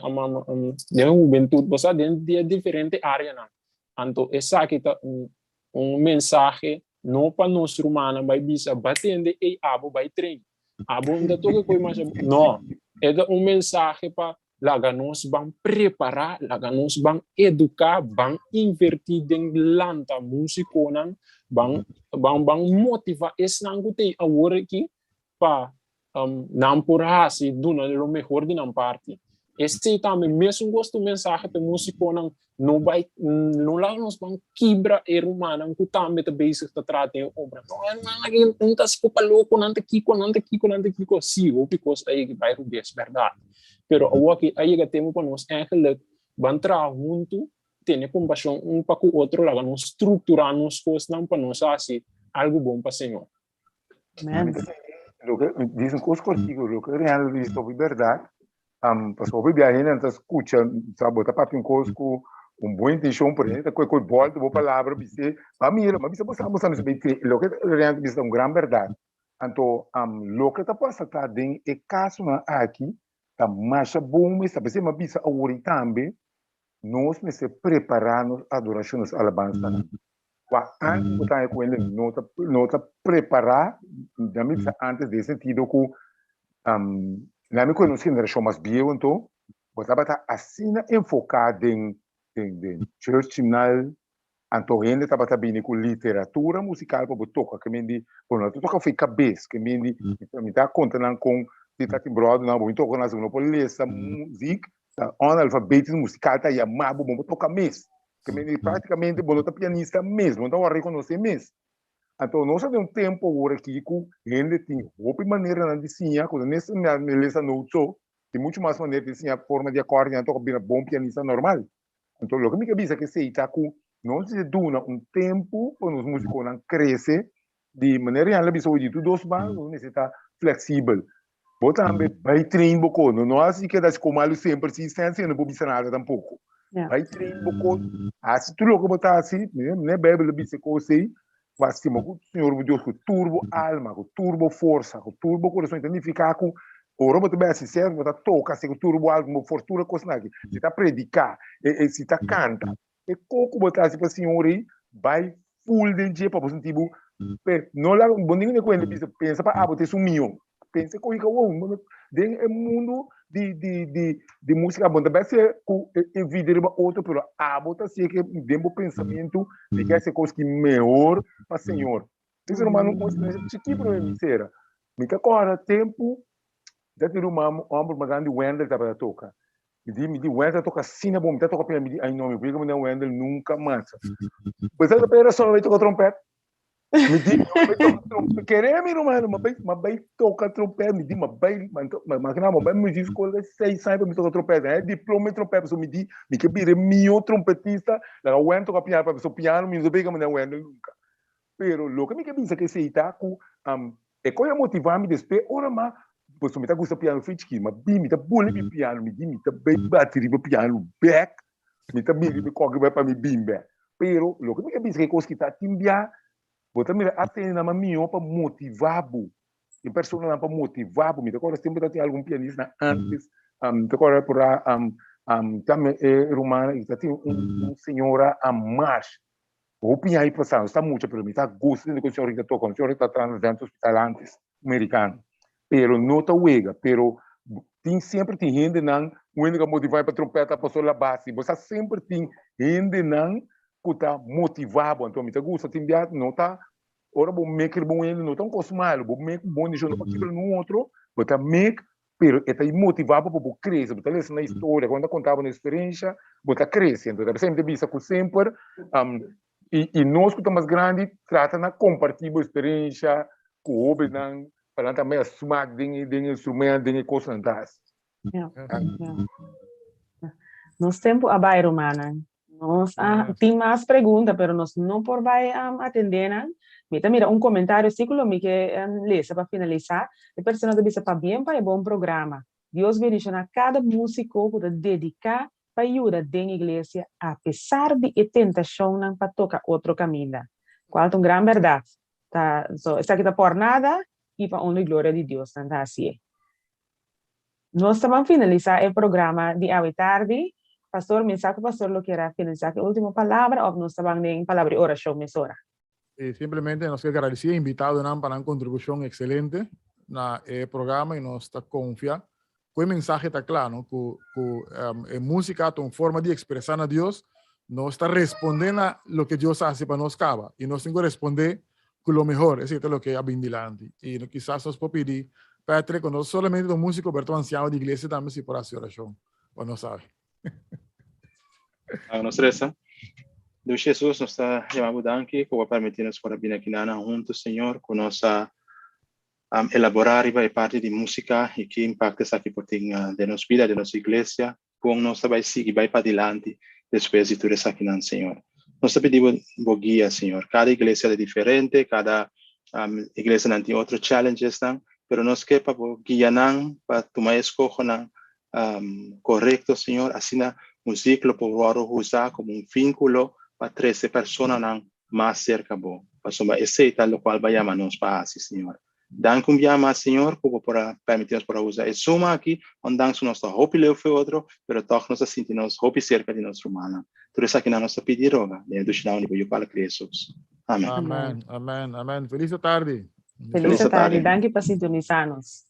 den hubentut, bo sa den di e diferente áreanan. Anto esaki ta un un mensahe no pa nos rumannan bai bisa ba tende ey abo bai train abo no ta toca koe masha no e ta un mensahe pa laga nos ban prepara laga nos ban educa ban inverti den lanta musiconan ban ban ban motiva esnan cu ta awor aki pa nan por hasi duna lo mehor di nan parti. Esei tambe mesun kos ta un mensahe pa e musikonan, no bai no laga nos ban kibra e rumannan ku tambe ta bezig ta traha den e obra. No, e rumannan aki nan ta skopa loko, nan ta kiko, nan ta kiko, nan ta kiko. Sí, hopi kos a yega bai rubes, bèrdat. Pero awor aki a yega tempu pa nos èigelik ban traha huntu, tene kompashon un pa ku otro, laga nos strukturá nos kosnan pa nos hasi algu bon pa Señor. Amen. Loke, diz un kos kortiku, loke Reinaldo diz ta hopi bèrdat, um, pasobra hopi bia hende nan ta skucha, sa bo ta papia un kos ku un bon intenshon, pero hende ta kohe kohe bòlta bo palabra bis'é, ma mira, ma bisa bo sa bo sa mester bai te, loke Reinaldo bisa ta un gran bèrdat. Anto, um, loke ta pasa ta den e kasonan aki ta masha bon mes, ta p'esei mi a bisa awor i tambe, nos mester prepará nos adorashon, nos alabansanan. Kua antes bo ta haña ku hende no ta no ta prepará, na mi bisa antes den sentido ku na mi ku nos generashon mas bieu anto bo tabata asina enfoká den den den church hymnal, anto hende tabata bini ku literatura musikal pa bo toka ke men di bo no ta toka for e kabes ke men di mi ta konta nan kon si ta tin bròdernan bo bin toka nan si bo no por lesa muzik ta analfabetismo musikal ta yama bo bo por toka mes. Ke men di práktikamente bo no ta pianista mes, bo no ta wòrdu rekonosé mes. Anto nos ta den un tempu awor aki ku hende tin hopi maneranan di siña ku no nesesariamente lesa notes so, tin muchu mas manera di siña forma di akòrdi nan toka bira bon pianista normal. Anto loke mi ke bisa ku esei ta ku nos mester duna un tempu pa nos musikonan krese di manera Jan a bisa hoy di tur dos banda nos mester ta fleksibel. Bo tambe bai train bo ko. No, no hasi keda si ko malu semper si sensia no por bisa nada tampoko. Bai train bo ko. Hasi tur loke bo ta hasi, ne Bijbel ta bisa kos ei, bo stima ku Señor bo Dios ku tur bo alma, ku tur bo forsa, ku tur bo kurason. E ta nifiká ku ora bo ta bai hasi serf, bo ta toka hasi ku tur bo alma, bo forsa, tur e kosnan aki. Si ta prediká, si ta kanta, e kos ku bo ta hasi pa Señor ei, bai full den dje pa bo sinti bo pe no laga bo ningun ku hende bisa pensa pa abo ta esun mihó pensa ku hika wou den e mundu di di di di musika bo no ta bai hasié ku envidia riba otro pero abo ta hasié ke den bo pensamentu mi ke hasi e kos ki mehor pa señor mi ruman un eksperensia chikí pero mi sera mi ta kòrda tempu mi ta tin ruman hòmber mas grandi Wendel tabata toka Mi di, mi di, Wendel ta toka asina bon, mi ta toka piano, mi di, ay no, mi por yega manera Wendel nunca mas. Bo sa pa e razon mi bai toka trompet? Mi di, mi bai toka trompet, kere mi ruman, mi bai, mi bai toka trompet, mi di, mi bai, ma kina, mi bai muziek school de seis aña pa mi toka trompet, eh, diploma di trompet, pasobra mi di, mi ke bira e mihó trompetista, laga Wendel toka piano, pasobra piano mi no ta pega manera Wendel nunca. Pero loke mi ke bisa ke esei ta ku e kos a motivá mi despues ora ma pasobra mi ta gusta piano for chikí ma bin mi ta boli mi piano mi di mi ta bai bati riba piano bek mi ta bin riba e koki bai pa mi bin bek pero loke mi ke bisa ke kos ki ta tin bia bo ta mira asta hende nan mas mihó pa motivá bo tin personanan pa motivá bo mi ta kòrda semper ta tin algun pianista antes mi ta kòrda por a tambe e rumannan i ta tin un señora Marsh Hopi aña pasá, no ta mucho, pero mi ta gusta tende ku señor ta toka. Señor ta traha na Zentra Hospital antes, merikano. Pero no ta wega, pero tin semper tin hendenan, un hende ku a motivá pa trompeta, pasó la base. Bo sa semper tin hendenan ku ta motivá bo. Anto mi ta gusta tin bia no ta ora bo mek riba un hende no ta un kos malu, bo mek un bon desishon no pa kibra nun otro, bo ta mek Pero e ta motivá bo pa bo krese, bo ta lesa na historia, ku nan ta konta bo na eksperensha, bo ta krese. Enton ta p'esei mi ta bisa ku semper i nos ku ta mas grandi trata na kompartí bo eksperensha ku hóbennan pa nan tambe a smak den e den e instrumento, den e kosnan ta hasi. Ja, ja. Nos tempu a bai, rumannan. Nos a tin mas pregunta, pero nos no por bai atendé nan. Mi ta mira un komentario si ku lo mi ke lesa pa finalisá. E persona ta bisa, Pabien pa e bon programa. Dios bendishoná kada músiko ku ta dediká pa yuda den iglesia apesar di e tentashonnan pa toka otro kaminda. Kual ta un gran bèrdat. Ta, so, esaki ta por nada i pa honra i gloria di Dios nan ta hasié. Nos ta ban finalisa e programa di awe tardi. Pastor, mi sa ku pastor lo kier a finalisa ku e ultimo palabra of nos ta ban den palabra di orashon mesora? Si, simplemente nos ke gradisí e invitadonan pa nan kontribushon ekselente na e programa i nos ta konfia ku e mensahe ta kla, no? Ku ku e músika ta un forma di ekspresá na Dios, nos ta respondé na loke Dios a hasi pa nos kaba i nos tin ku respondé ku lo mehor, esei ta loke a bin dilanti. I kisas nos por pidi Patrick, ku no solamente ta un músiko, pero ta un ansiano di iglesia tambe, si por hasi orashon pa nos awe. Laga nos resa. Dios Jesus, nos ta yama bo danki ku bo a permití nos por a bini aki nana huntu, Señor, ku nos a elaborá riba e parti di músika i ki impakto esaki por tin den nos bida, den nos iglesia. Kon nos ta bai sigui bai padilanti despues di tur esakinan, Señor? Nos ta pidi Bo Bo guia, Señor. Kada iglesia ta diferente, kada iglesianan tin otro challengesnan, pero nos ke pa Bo guia nan pa tuma e eskohonan korekto, Señor. Asina muzik lo por wòrdu usa komo un vínkulo pa trese personanan mas serka Bo, pasobra esei ta lokual Bo a yama nos pa hasi, Señor. Danki un bia mas, Señor, ku bo por a permití nos por a usa e suma aki, ondanks ku nos ta hopi leu fu e otro, pero tòg nos ta sinti nos hopi serka di nos rumannan. Tur esakinan nos ta pidi i roga den e dushi nòmber di bo Yu Pala Cristo Jesus. Amen. Amen, amen, amen. Felis atardi. Felis atardi. Danki pa sintonisa nos.